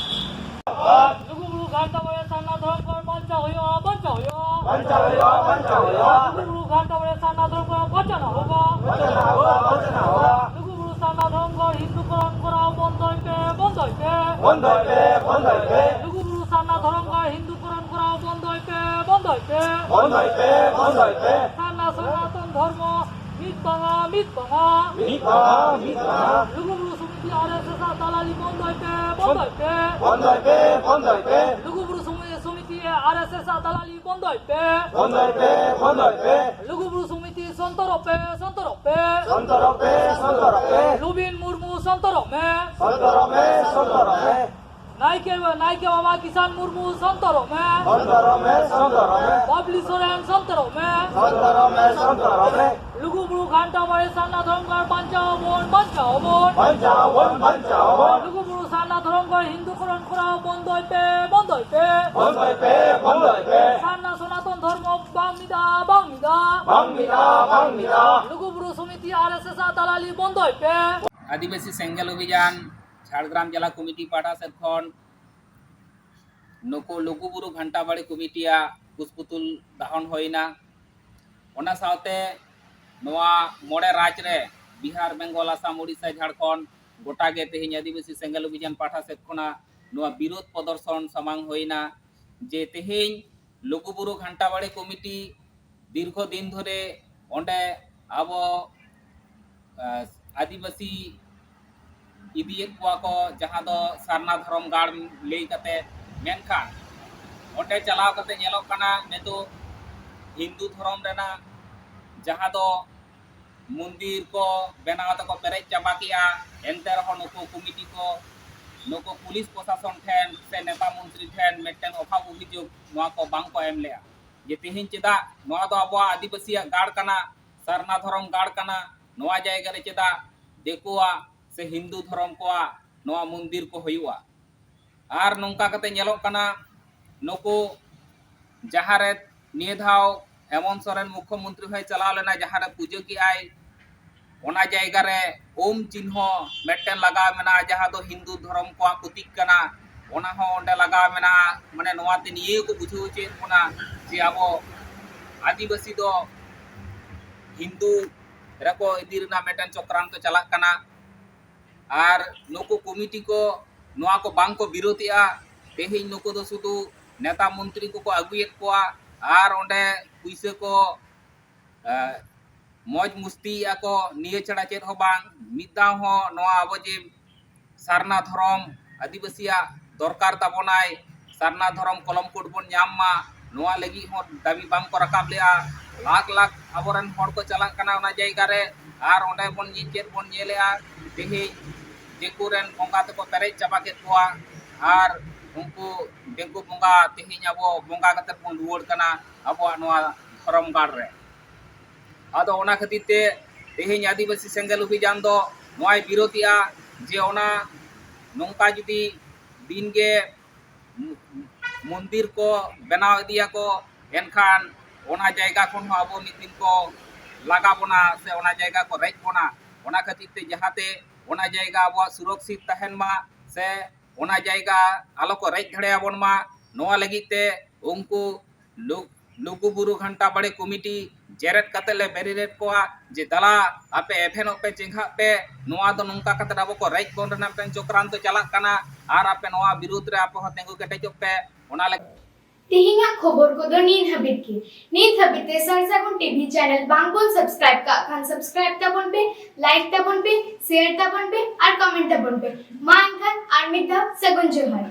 ᱞᱩᱜᱩᱵᱩᱨᱩ ᱜᱷᱟᱱᱴᱟ ᱵᱟᱲᱮ ᱥᱟᱨᱱᱟ ᱫᱷᱚᱨᱚᱢ ᱜᱚᱲ ᱵᱟᱧᱪᱟᱣ ᱦᱩᱭᱩᱜᱼᱟ, ᱵᱟᱧᱪᱟᱣ ᱦᱩᱭᱩᱜᱼᱟ᱾ ᱵᱟᱧᱪᱟᱣ ᱦᱩᱭᱩᱜᱼᱟ, ᱵᱟᱧᱪᱟᱣ ᱦᱩᱭᱩᱜᱼᱟ᱾ ᱞᱩᱜᱩᱵᱩᱨᱩ ᱜᱷᱟᱱᱴᱟ ᱵᱟᱲᱮ ᱥᱟᱨᱱᱟ ᱫᱷᱚᱨᱚᱢ ᱜᱚᱲ ᱵᱟᱧᱪᱟᱣ ᱦᱩᱭᱩᱜᱼᱟ᱾ ᱵᱟᱧᱪᱟᱣ ᱦᱩᱭᱩᱜᱼᱟ, ᱵᱟᱧᱪᱟᱣ ᱦᱩᱭᱩᱜᱼᱟ᱾ ᱞᱩᱜᱩᱵᱩᱨᱩ ᱥᱟᱨᱱᱟ ᱫᱷᱚᱨᱚᱢ ᱜᱚᱲ ᱦᱤᱱᱫᱩ ᱠᱚᱨᱚᱱ ᱠᱚᱨᱟᱣ ᱵᱚᱱᱫᱚᱭ ᱯᱮ, ᱵᱚᱱᱫᱚᱭ ᱯᱮ᱾ ᱵᱚᱱᱫᱚᱭ ᱯᱮ, ᱵᱚᱱᱫᱚᱭ ᱯᱮ᱾ ᱞᱩᱜᱩᱵᱩᱨᱩ ᱥᱟᱨᱱᱟ ᱫᱷᱚᱨᱚᱢ ᱜᱚᱲ ᱦᱤᱱᱫᱩ ᱠᱚᱨᱚᱱ ᱠᱚᱨᱟᱣ ᱵᱚᱱᱫᱚᱭ ᱯᱮ, ᱵᱚᱱᱫᱚᱭ ᱯᱮ᱾ ᱵᱚᱱᱫᱚᱭ ᱯᱮ, ᱵᱚᱱᱫᱚᱭ ᱯᱮ᱾ ᱥᱟᱨᱱᱟ ᱥᱚᱱᱟᱛᱚᱱ ᱫᱷᱚᱨᱢᱚ ᱢᱤᱫ ᱵᱟᱝᱟ, ᱢᱤᱫ ᱵᱟᱝᱟ᱾ ᱢᱤᱫ ᱵᱟᱝᱟ, ᱢᱤᱫ ᱵᱟᱝᱟ᱾ ᱞᱩᱜᱩᱵᱩᱨᱩ ᱥᱚᱢᱤᱛᱤ ᱟᱨ ᱮᱥ ᱮᱥ ᱟᱜ ᱫᱟᱞᱟᱞᱤ ᱵᱚᱱᱫᱚᱭ ᱯᱮ, ᱵᱚᱱᱫᱚᱭ ᱯᱮ᱾ ᱵᱚᱱᱫᱚᱭ ᱯᱮ, ᱵᱚᱱᱫᱚᱭ ᱯᱮ᱾ ᱞᱩᱜᱩᱵᱩᱨᱩ ᱥᱚᱢᱤ-, ᱥᱚᱢᱤᱛᱤ ᱟᱨ ᱮᱥ ᱮᱥ ᱟᱜ ᱫᱟᱞᱟᱞᱤ ᱵᱚᱱᱫᱚᱭ ᱯᱮ᱾ ᱵᱚᱱᱫᱚᱭ ᱯᱮ, ᱵᱚᱱᱫᱚᱭ ᱯᱮ᱾ ᱞᱩᱜᱩᱵᱩᱨᱩ ᱥᱚᱢᱤᱛᱤ ᱥᱚᱱᱛᱚᱨᱚᱜ ᱯᱮ, ᱥᱚᱱᱛᱚᱨᱚᱜ ᱯᱮ᱾ ᱥᱚᱱᱛᱚᱨᱚᱜ ᱯᱮ, ᱥᱚᱱᱛᱚᱨᱚᱜ ᱯᱮ᱾ ᱞᱩᱵᱤᱱ ᱢᱩᱨᱢᱩ ᱥᱚᱱᱛᱚᱨᱚᱜ ᱢᱮ᱾ ᱥᱚᱱᱛᱚᱨᱚᱜ ᱢᱮ, ᱥᱚᱱᱛᱚᱨᱚᱜ ᱢᱮ᱾ ᱱᱟᱭᱠᱮ, ᱱᱟᱭᱠᱮ ᱵᱟᱵᱟ ᱠᱤᱥᱟᱱ ᱢᱩᱨᱢᱩ ᱥᱚᱱᱛᱚᱨᱚᱜ ᱢᱮ᱾ ᱥᱚᱱᱛᱚᱨᱚᱜ ᱢᱮ, ᱥᱚᱱᱛᱚᱨᱚᱜ ᱢᱮ᱾ ᱵᱟᱵᱞᱤ ᱥᱚᱨᱮᱱ ᱥᱚᱱᱛᱚᱨᱚᱜ ᱢᱮ᱾ ᱥᱚᱱᱛᱚᱨᱚᱜ ᱢᱮ, ᱥᱚᱱᱛᱚᱨᱚᱜ ᱢᱮ᱾ ᱞᱩᱜᱩᱵᱩᱨᱩ ᱜᱷᱟᱱᱴᱟ ᱵᱟᱲᱮ ᱥᱟᱨᱱᱟ ᱫᱷᱚᱨᱚᱢ ᱜᱟᱲ ᱵᱟᱧᱪᱟᱣ ᱟᱵᱚᱱ, ᱵᱟᱧᱪᱟᱣ ᱟᱵᱚᱱ᱾ ᱵᱟᱧᱪᱟᱣ ᱟᱵᱚᱱ, ᱵᱟᱧᱪᱟᱣ ᱟᱵᱚᱱ᱾ ᱞᱩᱜᱩᱵᱩᱨᱩ ᱥᱟᱨᱱᱟ ᱫᱷᱚᱨᱚᱢ ᱜᱟᱲ ᱦᱤᱱᱫᱩ ᱠᱚᱨᱚᱱ ᱠᱚᱨᱟᱣ ᱵᱚᱱᱫᱚᱭ ᱯᱮ, ᱵᱚᱱᱫᱚᱭ ᱯᱮ᱾ ᱵᱚᱱᱫᱚᱭ ᱯᱮ, ᱵᱚᱱᱫᱚᱭ ᱯᱮ᱾ ᱥᱟᱨᱱᱟ ᱥᱚᱱᱟᱛᱚᱱ ᱫᱷᱚᱨᱢᱚ ᱵᱟᱝ ᱢᱤᱫᱟ, ᱵᱟᱝ ᱢᱤᱫᱟ᱾ ᱵᱟᱝ ᱢᱤᱫᱟ, ᱵᱟᱝ ᱢᱤᱫᱟ᱾ ᱞᱩᱜᱩᱵᱩᱨᱩ ᱥᱚᱢᱤᱛᱤ ᱟᱨ ᱮᱥ ᱮᱥ ᱟᱜ ᱫᱟᱞᱟᱞᱤ ᱵᱚᱱᱫᱚᱭ ᱯᱮ᱾ ᱟᱹᱫᱤᱵᱟᱹᱥᱤ ᱥᱮᱸᱜᱮᱞ ᱚᱵᱷᱤᱡᱟᱱ ᱡᱷᱟᱲᱜᱨᱟᱢ ᱡᱮᱞᱟ ᱠᱚᱢᱤᱴᱤ ᱯᱟᱦᱴᱟ ᱥᱮᱫ ᱠᱷᱚᱱ ᱱᱩᱠᱩ ᱞᱩᱜᱩᱵᱩᱨᱩ ᱜᱷᱟᱱᱴᱟᱵᱟᱲᱤ ᱠᱚᱢᱤᱴᱤᱭᱟᱜ ᱠᱩᱥᱯᱩᱛᱩᱞ ᱫᱟᱦᱚᱱ ᱦᱩᱭᱱᱟ᱾ ᱚᱱᱟ ᱥᱟᱶᱛᱮ ᱱᱚᱣᱟ ᱢᱚᱬᱮ ᱨᱟᱡᱽ ᱨᱮ ᱵᱤᱦᱟᱨ, ᱵᱮᱝᱜᱚᱞ, ᱟᱥᱟᱢ, ᱳᱰᱤᱥᱟ, ᱡᱷᱟᱲᱠᱷᱚᱸᱰ ᱜᱚᱴᱟ ᱜᱮ ᱛᱮᱦᱮᱧ ᱟᱹᱫᱤᱵᱟᱹᱥᱤ ᱥᱮᱸᱜᱮᱞ ᱚᱵᱷᱤᱡᱟᱱ ᱯᱟᱦᱴᱟ ᱥᱮᱫ ᱠᱷᱚᱱᱟᱜ ᱱᱚᱣᱟ ᱵᱤᱨᱳᱫᱷ ᱯᱨᱚᱫᱚᱨᱥᱚᱱ ᱥᱟᱢᱟᱝ ᱦᱩᱭᱱᱟ ᱡᱮ ᱛᱮᱦᱮᱧ ᱞᱩᱜᱩᱵᱩᱨᱩ ᱜᱷᱟᱱᱴᱟᱵᱟᱲᱤ ᱠᱚᱢᱤᱴᱤ ᱫᱤᱨᱜᱷᱚ ᱫᱤᱱ ᱫᱷᱚᱨᱮ ᱚᱸᱰᱮ ᱟᱵᱚ, ᱟᱹ, ᱟᱹᱫᱤᱵᱟᱹᱥᱤ ᱤᱫᱤᱭᱮᱫ ᱠᱚᱣᱟ ᱠᱚ, ᱡᱟᱦᱟᱸ ᱫᱚ ᱥᱟᱨᱱᱟ ᱫᱷᱚᱨᱚᱢ ᱜᱟᱲ ᱞᱟᱹᱭ ᱠᱟᱛᱮ, ᱢᱮᱱᱠᱷᱟᱱ ᱚᱸᱰᱮ ᱪᱟᱞᱟᱣ ᱠᱟᱛᱮ ᱧᱮᱞᱚᱜ ᱠᱟᱱᱟ ᱱᱤᱛᱚᱜ ᱦᱤᱱᱫᱩ ᱫᱷᱚᱨᱚᱢ ᱨᱮᱱᱟᱜ ᱡᱟᱦᱟᱸ ᱫᱚ ᱢᱚᱱᱫᱤᱨ ᱠᱚ ᱵᱮᱱᱟᱣ ᱛᱮᱠᱚ ᱯᱮᱨᱮᱡ ᱪᱟᱵᱟ ᱠᱮᱜᱼᱟ᱾ ᱮᱱᱛᱮ ᱨᱮᱦᱚᱸ ᱱᱩᱠᱩ ᱠᱚᱢᱤᱴᱤ ᱠᱚ ᱱᱩᱠᱩ ᱯᱩᱞᱤᱥ ᱯᱨᱚᱥᱟᱥᱚᱱ ᱴᱷᱮᱱ ᱥᱮ ᱱᱮᱛᱟ ᱢᱚᱱᱛᱨᱤ ᱴᱷᱮᱱ ᱢᱤᱫᱴᱮᱱ ᱚᱵᱷᱟᱵ ᱚᱵᱷᱤᱡᱳᱜᱽ ᱱᱚᱣᱟ ᱠᱚ ᱵᱟᱝ ᱠᱚ ᱮᱢ ᱞᱮᱜᱼᱟ, ᱡᱮ ᱛᱮᱦᱮᱧ ᱪᱮᱫᱟᱜ ᱱᱚᱣᱟ ᱫᱚ ᱟᱵᱚᱣᱟᱜ ᱟᱹᱫᱤᱵᱟᱹᱥᱤᱭᱟᱜ ᱜᱟᱲ ᱠᱟᱱᱟ, ᱥᱟᱨᱱᱟ ᱫᱷᱚᱨᱚᱢ ᱜᱟᱲ ᱠᱟᱱᱟ, ᱱᱚᱣᱟ ᱡᱟᱭᱜᱟ ᱨᱮ ᱪᱮᱫᱟᱜ ᱫᱤᱠᱩᱣᱟᱜ ᱥᱮ ᱦᱤᱱᱫᱩ ᱫᱷᱚᱨᱚᱢ ᱠᱚᱣᱟᱜ ᱱᱚᱣᱟ ᱢᱚᱱᱫᱤᱨ ᱠᱚ ᱦᱩᱭᱩᱜᱼᱟ? ᱟᱨ ᱱᱚᱝᱠᱟ ᱠᱟᱛᱮ ᱧᱮᱞᱚᱜ ᱠᱟᱱᱟ, ᱱᱩᱠᱩ ᱡᱟᱦᱟᱸ ᱨᱮ ᱱᱤᱭᱟᱹ ᱫᱷᱟᱣ ᱦᱮᱢᱚᱱᱛ ᱥᱚᱨᱮᱱ ᱢᱩᱠᱷᱭᱚᱢᱚᱱᱛᱨᱤ ᱦᱚᱸᱭ ᱪᱟᱞᱟᱣ ᱞᱮᱱᱟ, ᱡᱟᱦᱟᱸ ᱨᱮ ᱯᱩᱡᱟᱹ ᱠᱮᱜᱼᱟᱭ, ᱚᱱᱟ ᱡᱟᱭᱜᱟ ᱨᱮ ᱳᱢ ᱪᱤᱱᱦᱚ ᱢᱤᱫᱴᱮᱱ ᱞᱟᱜᱟᱣ ᱢᱮᱱᱟᱜᱼᱟ, ᱡᱟᱦᱟᱸ ᱫᱚ ᱦᱤᱱᱫᱩ ᱫᱷᱚᱨᱚᱢ ᱠᱚᱣᱟᱜ ᱯᱨᱚᱛᱤᱠ ᱠᱟᱱᱟ, ᱚᱱᱟ ᱦᱚᱸ ᱚᱸᱰᱮ ᱞᱟᱜᱟᱣ ᱢᱮᱱᱟᱜᱼᱟ᱾ ᱢᱟᱱᱮ ᱱᱚᱣᱟ ᱛᱮ ᱱᱤᱭᱟᱹ ᱜᱮᱠᱚ ᱵᱩᱡᱷᱟᱹᱣ ᱦᱚᱪᱚᱭᱮᱫ ᱵᱚᱱᱟ ᱡᱮ ᱟᱵᱚ ᱟᱹᱫᱤᱵᱟᱹᱥᱤ ᱫᱚ ᱦᱤᱱᱫᱩ ᱨᱮᱠᱚ ᱤᱫᱤ ᱨᱮᱱᱟᱜ ᱢᱤᱫᱴᱮᱱ ᱪᱚᱠᱨᱟᱱᱛᱚ ᱪᱟᱞᱟᱜ ᱠᱟᱱᱟ᱾ ᱟᱨ ᱱᱩᱠᱩ ᱠᱚᱢᱤᱴᱤ ᱠᱚ ᱱᱚᱣᱟ ᱠᱚ ᱵᱟᱝ ᱠᱚ ᱵᱤᱨᱳᱫᱮᱜᱼᱟ᱾ ᱛᱮᱦᱮᱧ ᱱᱩᱠᱩ ᱫᱚ ᱥᱩᱫᱷᱩ ᱱᱮᱛᱟ ᱢᱚᱱᱛᱨᱤ ᱠᱚᱠᱚ ᱟᱹᱜᱩᱭᱮᱫ ᱠᱚᱣᱟ ᱟᱨ ᱚᱸᱰᱮ ᱯᱩᱭᱥᱟᱹ ᱠᱚ, ᱮ, ᱢᱚᱡᱽ ᱢᱩᱥᱛᱤᱭᱮᱫᱼᱟ ᱠᱚ, ᱱᱤᱭᱟᱹ ᱪᱷᱟᱲᱟ ᱪᱮᱫ ᱦᱚᱸ ᱵᱟᱝ᱾ ᱢᱤᱫ ᱫᱷᱟᱣ ᱦᱚᱸ ᱱᱚᱣᱟ ᱟᱵᱚ ᱡᱮ ᱥᱟᱨᱱᱟ ᱫᱷᱚᱨᱚᱢ ᱟᱹᱫᱤᱵᱟᱹᱥᱤᱭᱟᱜ ᱫᱚᱨᱠᱟᱨ ᱛᱟᱵᱚᱱᱟᱭ, ᱥᱟᱨᱱᱟ ᱫᱷᱚᱨᱚᱢ ᱠᱚᱞᱚᱢ ᱠᱳᱰ ᱵᱚᱱ ᱧᱟᱢ ᱢᱟ, ᱱᱚᱣᱟ ᱞᱟᱹᱜᱤᱫ ᱦᱚᱸ ᱫᱟᱹᱵᱤ ᱵᱟᱝ ᱠᱚ ᱨᱟᱠᱟᱵ ᱞᱮᱜᱼᱟ᱾ ᱞᱟᱠᱷ ᱞᱟᱠᱷ ᱟᱵᱚᱨᱮᱱ ᱦᱚᱲ ᱠᱚ ᱪᱟᱞᱟᱜ ᱠᱟᱱᱟ ᱚᱱᱟ ᱡᱟᱭᱜᱟ ᱨᱮ, ᱟᱨ ᱚᱸᱰᱮ ᱵᱚᱱ ᱧᱮ-, ᱪᱮᱫ ᱵᱚᱱ ᱧᱮᱞᱮᱜᱼᱟ, ᱛᱮᱦᱮᱧ ᱫᱤᱠᱩ ᱨᱮᱱ ᱵᱚᱸᱜᱟ ᱛᱮᱠᱚ ᱯᱮᱨᱮᱡ ᱪᱟᱵᱟ ᱠᱮᱫ ᱠᱚᱣᱟ, ᱟᱨ ᱩᱱᱠᱩ ᱫᱤᱠᱩ ᱵᱚᱸᱜᱟ ᱛᱮᱦᱮᱧ ᱟᱵᱚ ᱵᱚᱸᱜᱟ ᱠᱟᱛᱮ ᱵᱚᱱ ᱨᱩᱣᱟᱹᱲ ᱠᱟᱱᱟ ᱟᱵᱚᱣᱟᱜ ᱱᱚᱣᱟ ᱫᱷᱚᱨᱚᱢ ᱜᱟᱲ ᱨᱮ᱾ ᱟᱫᱚ ᱚᱱᱟ ᱠᱷᱟᱹᱛᱤᱨ ᱛᱮ ᱛᱮᱦᱮᱧ ᱟᱹᱫᱤᱵᱟᱹᱥᱤ ᱥᱮᱸᱜᱮᱞ ᱚᱵᱷᱤᱡᱟᱱ ᱫᱚ ᱱᱚᱣᱟᱭ ᱵᱤᱨᱳᱫᱷᱮᱜᱼᱟ ᱡᱮ ᱚᱱᱟ ᱱᱚᱝᱠᱟ ᱡᱩᱫᱤ ᱫᱤᱱᱜᱮ ᱢᱚᱱᱫᱤᱨ ᱠᱚ ᱵᱮᱱᱟᱣ ᱤᱫᱤᱭᱟᱠᱚ, ᱮᱱᱠᱷᱟᱱ ᱚᱱᱟ ᱡᱟᱭᱜᱟ ᱠᱷᱚᱱ ᱦᱚᱸ ᱟᱵᱚ ᱢᱤᱫ ᱫᱤᱱ ᱠᱚ ᱞᱟᱜᱟ ᱵᱚᱱᱟ ᱥᱮ ᱚᱱᱟ ᱡᱟᱭᱜᱟ ᱠᱚ ᱨᱮᱡ ᱵᱚᱱᱟ᱾ ᱚᱱᱟ ᱠᱷᱟᱹᱛᱤᱨ ᱛᱮ ᱡᱟᱦᱟᱸᱛᱮ ᱚᱱᱟ ᱡᱟᱭᱜᱟ ᱟᱵᱚᱣᱟᱜ ᱥᱩᱨᱚᱠᱥᱤᱛ ᱛᱟᱦᱮᱱ ᱢᱟ ᱥᱮ ᱚᱱᱟ ᱡᱟᱭᱜᱟ ᱟᱞᱚ ᱠᱚ ᱨᱮᱡ ᱫᱟᱲᱮᱭᱟᱵᱚᱱ ᱢᱟ, ᱱᱚᱣᱟ ᱞᱟᱹᱜᱤᱫ ᱛᱮ ᱩᱱᱠᱩ ᱞᱩ-, ᱞᱩᱜᱩ ᱵᱩᱨᱩ ᱜᱷᱟᱱᱴᱟ ᱵᱟᱲᱮ ᱠᱚᱢᱤᱴᱤ ᱡᱮᱨᱮᱫ ᱠᱟᱛᱮ ᱞᱮ ᱵᱮᱨᱮᱫ ᱠᱚᱣᱟ ᱡᱮ ᱫᱟᱞᱟ ᱟᱯᱮ ᱮᱵᱷᱮᱱᱚᱜ ᱯᱮ, ᱪᱮᱸᱜᱷᱟᱜ ᱯᱮ, ᱱᱚᱣᱟ ᱫᱚ ᱱᱚᱝᱠᱟ ᱠᱟᱛᱮ ᱟᱵᱚ ᱠᱚ ᱨᱮᱡ ᱵᱚᱱ ᱨᱮᱱᱟᱜ ᱢᱤᱫᱴᱟᱝ ᱪᱚᱠᱨᱟᱱᱛᱚ ᱪᱟᱞᱟᱜ ᱠᱟᱱᱟ, ᱟᱨ ᱟᱯᱮ ᱱᱚᱣᱟ ᱵᱤᱨᱩᱫᱽ ᱨᱮ ᱟᱯᱮ ᱦᱚᱸ ᱛᱤᱸᱜᱩ ᱠᱮᱴᱮᱡᱚᱜ ᱯᱮ᱾ ᱚᱱᱟ ᱞᱟᱹᱜᱤᱫ ᱛᱮᱦᱮᱧᱟᱜ ᱠᱷᱚᱵᱚᱨ ᱠᱚᱫᱚ ᱱᱤᱛ ᱦᱟᱹᱵᱤᱡ ᱜᱮ᱾ ᱱᱤᱛ ᱦᱟᱹᱵᱤᱡ ᱛᱮ ᱥᱟᱨ ᱥᱟᱹᱜᱩᱱ ᱴᱤᱵᱷᱤ ᱪᱮᱱᱮᱞ ᱵᱟᱝ ᱵᱚᱱ ᱥᱟᱵᱥᱠᱨᱟᱭᱤᱵ ᱠᱟᱜ ᱠᱷᱟᱱ ᱥᱟᱵᱥᱠᱨᱟᱭᱤᱵ ᱛᱟᱵᱚᱱ ᱯᱮ, ᱞᱟᱭᱤᱠ ᱛᱟᱵᱚᱱ ᱯᱮ, ᱥᱮᱭᱟᱨ ᱛᱟᱵᱚᱱ ᱯᱮ ᱟᱨ ᱠᱚᱢᱮᱱᱴ ᱛᱟᱵᱚᱱ ᱯᱮ᱾ ᱢᱟ ᱮᱱᱠᱷᱟᱱ ᱟᱨ ᱢᱤᱫ ᱫᱷᱟᱣ ᱥᱟᱹᱜᱩᱱ ᱡᱚᱦᱟᱨ᱾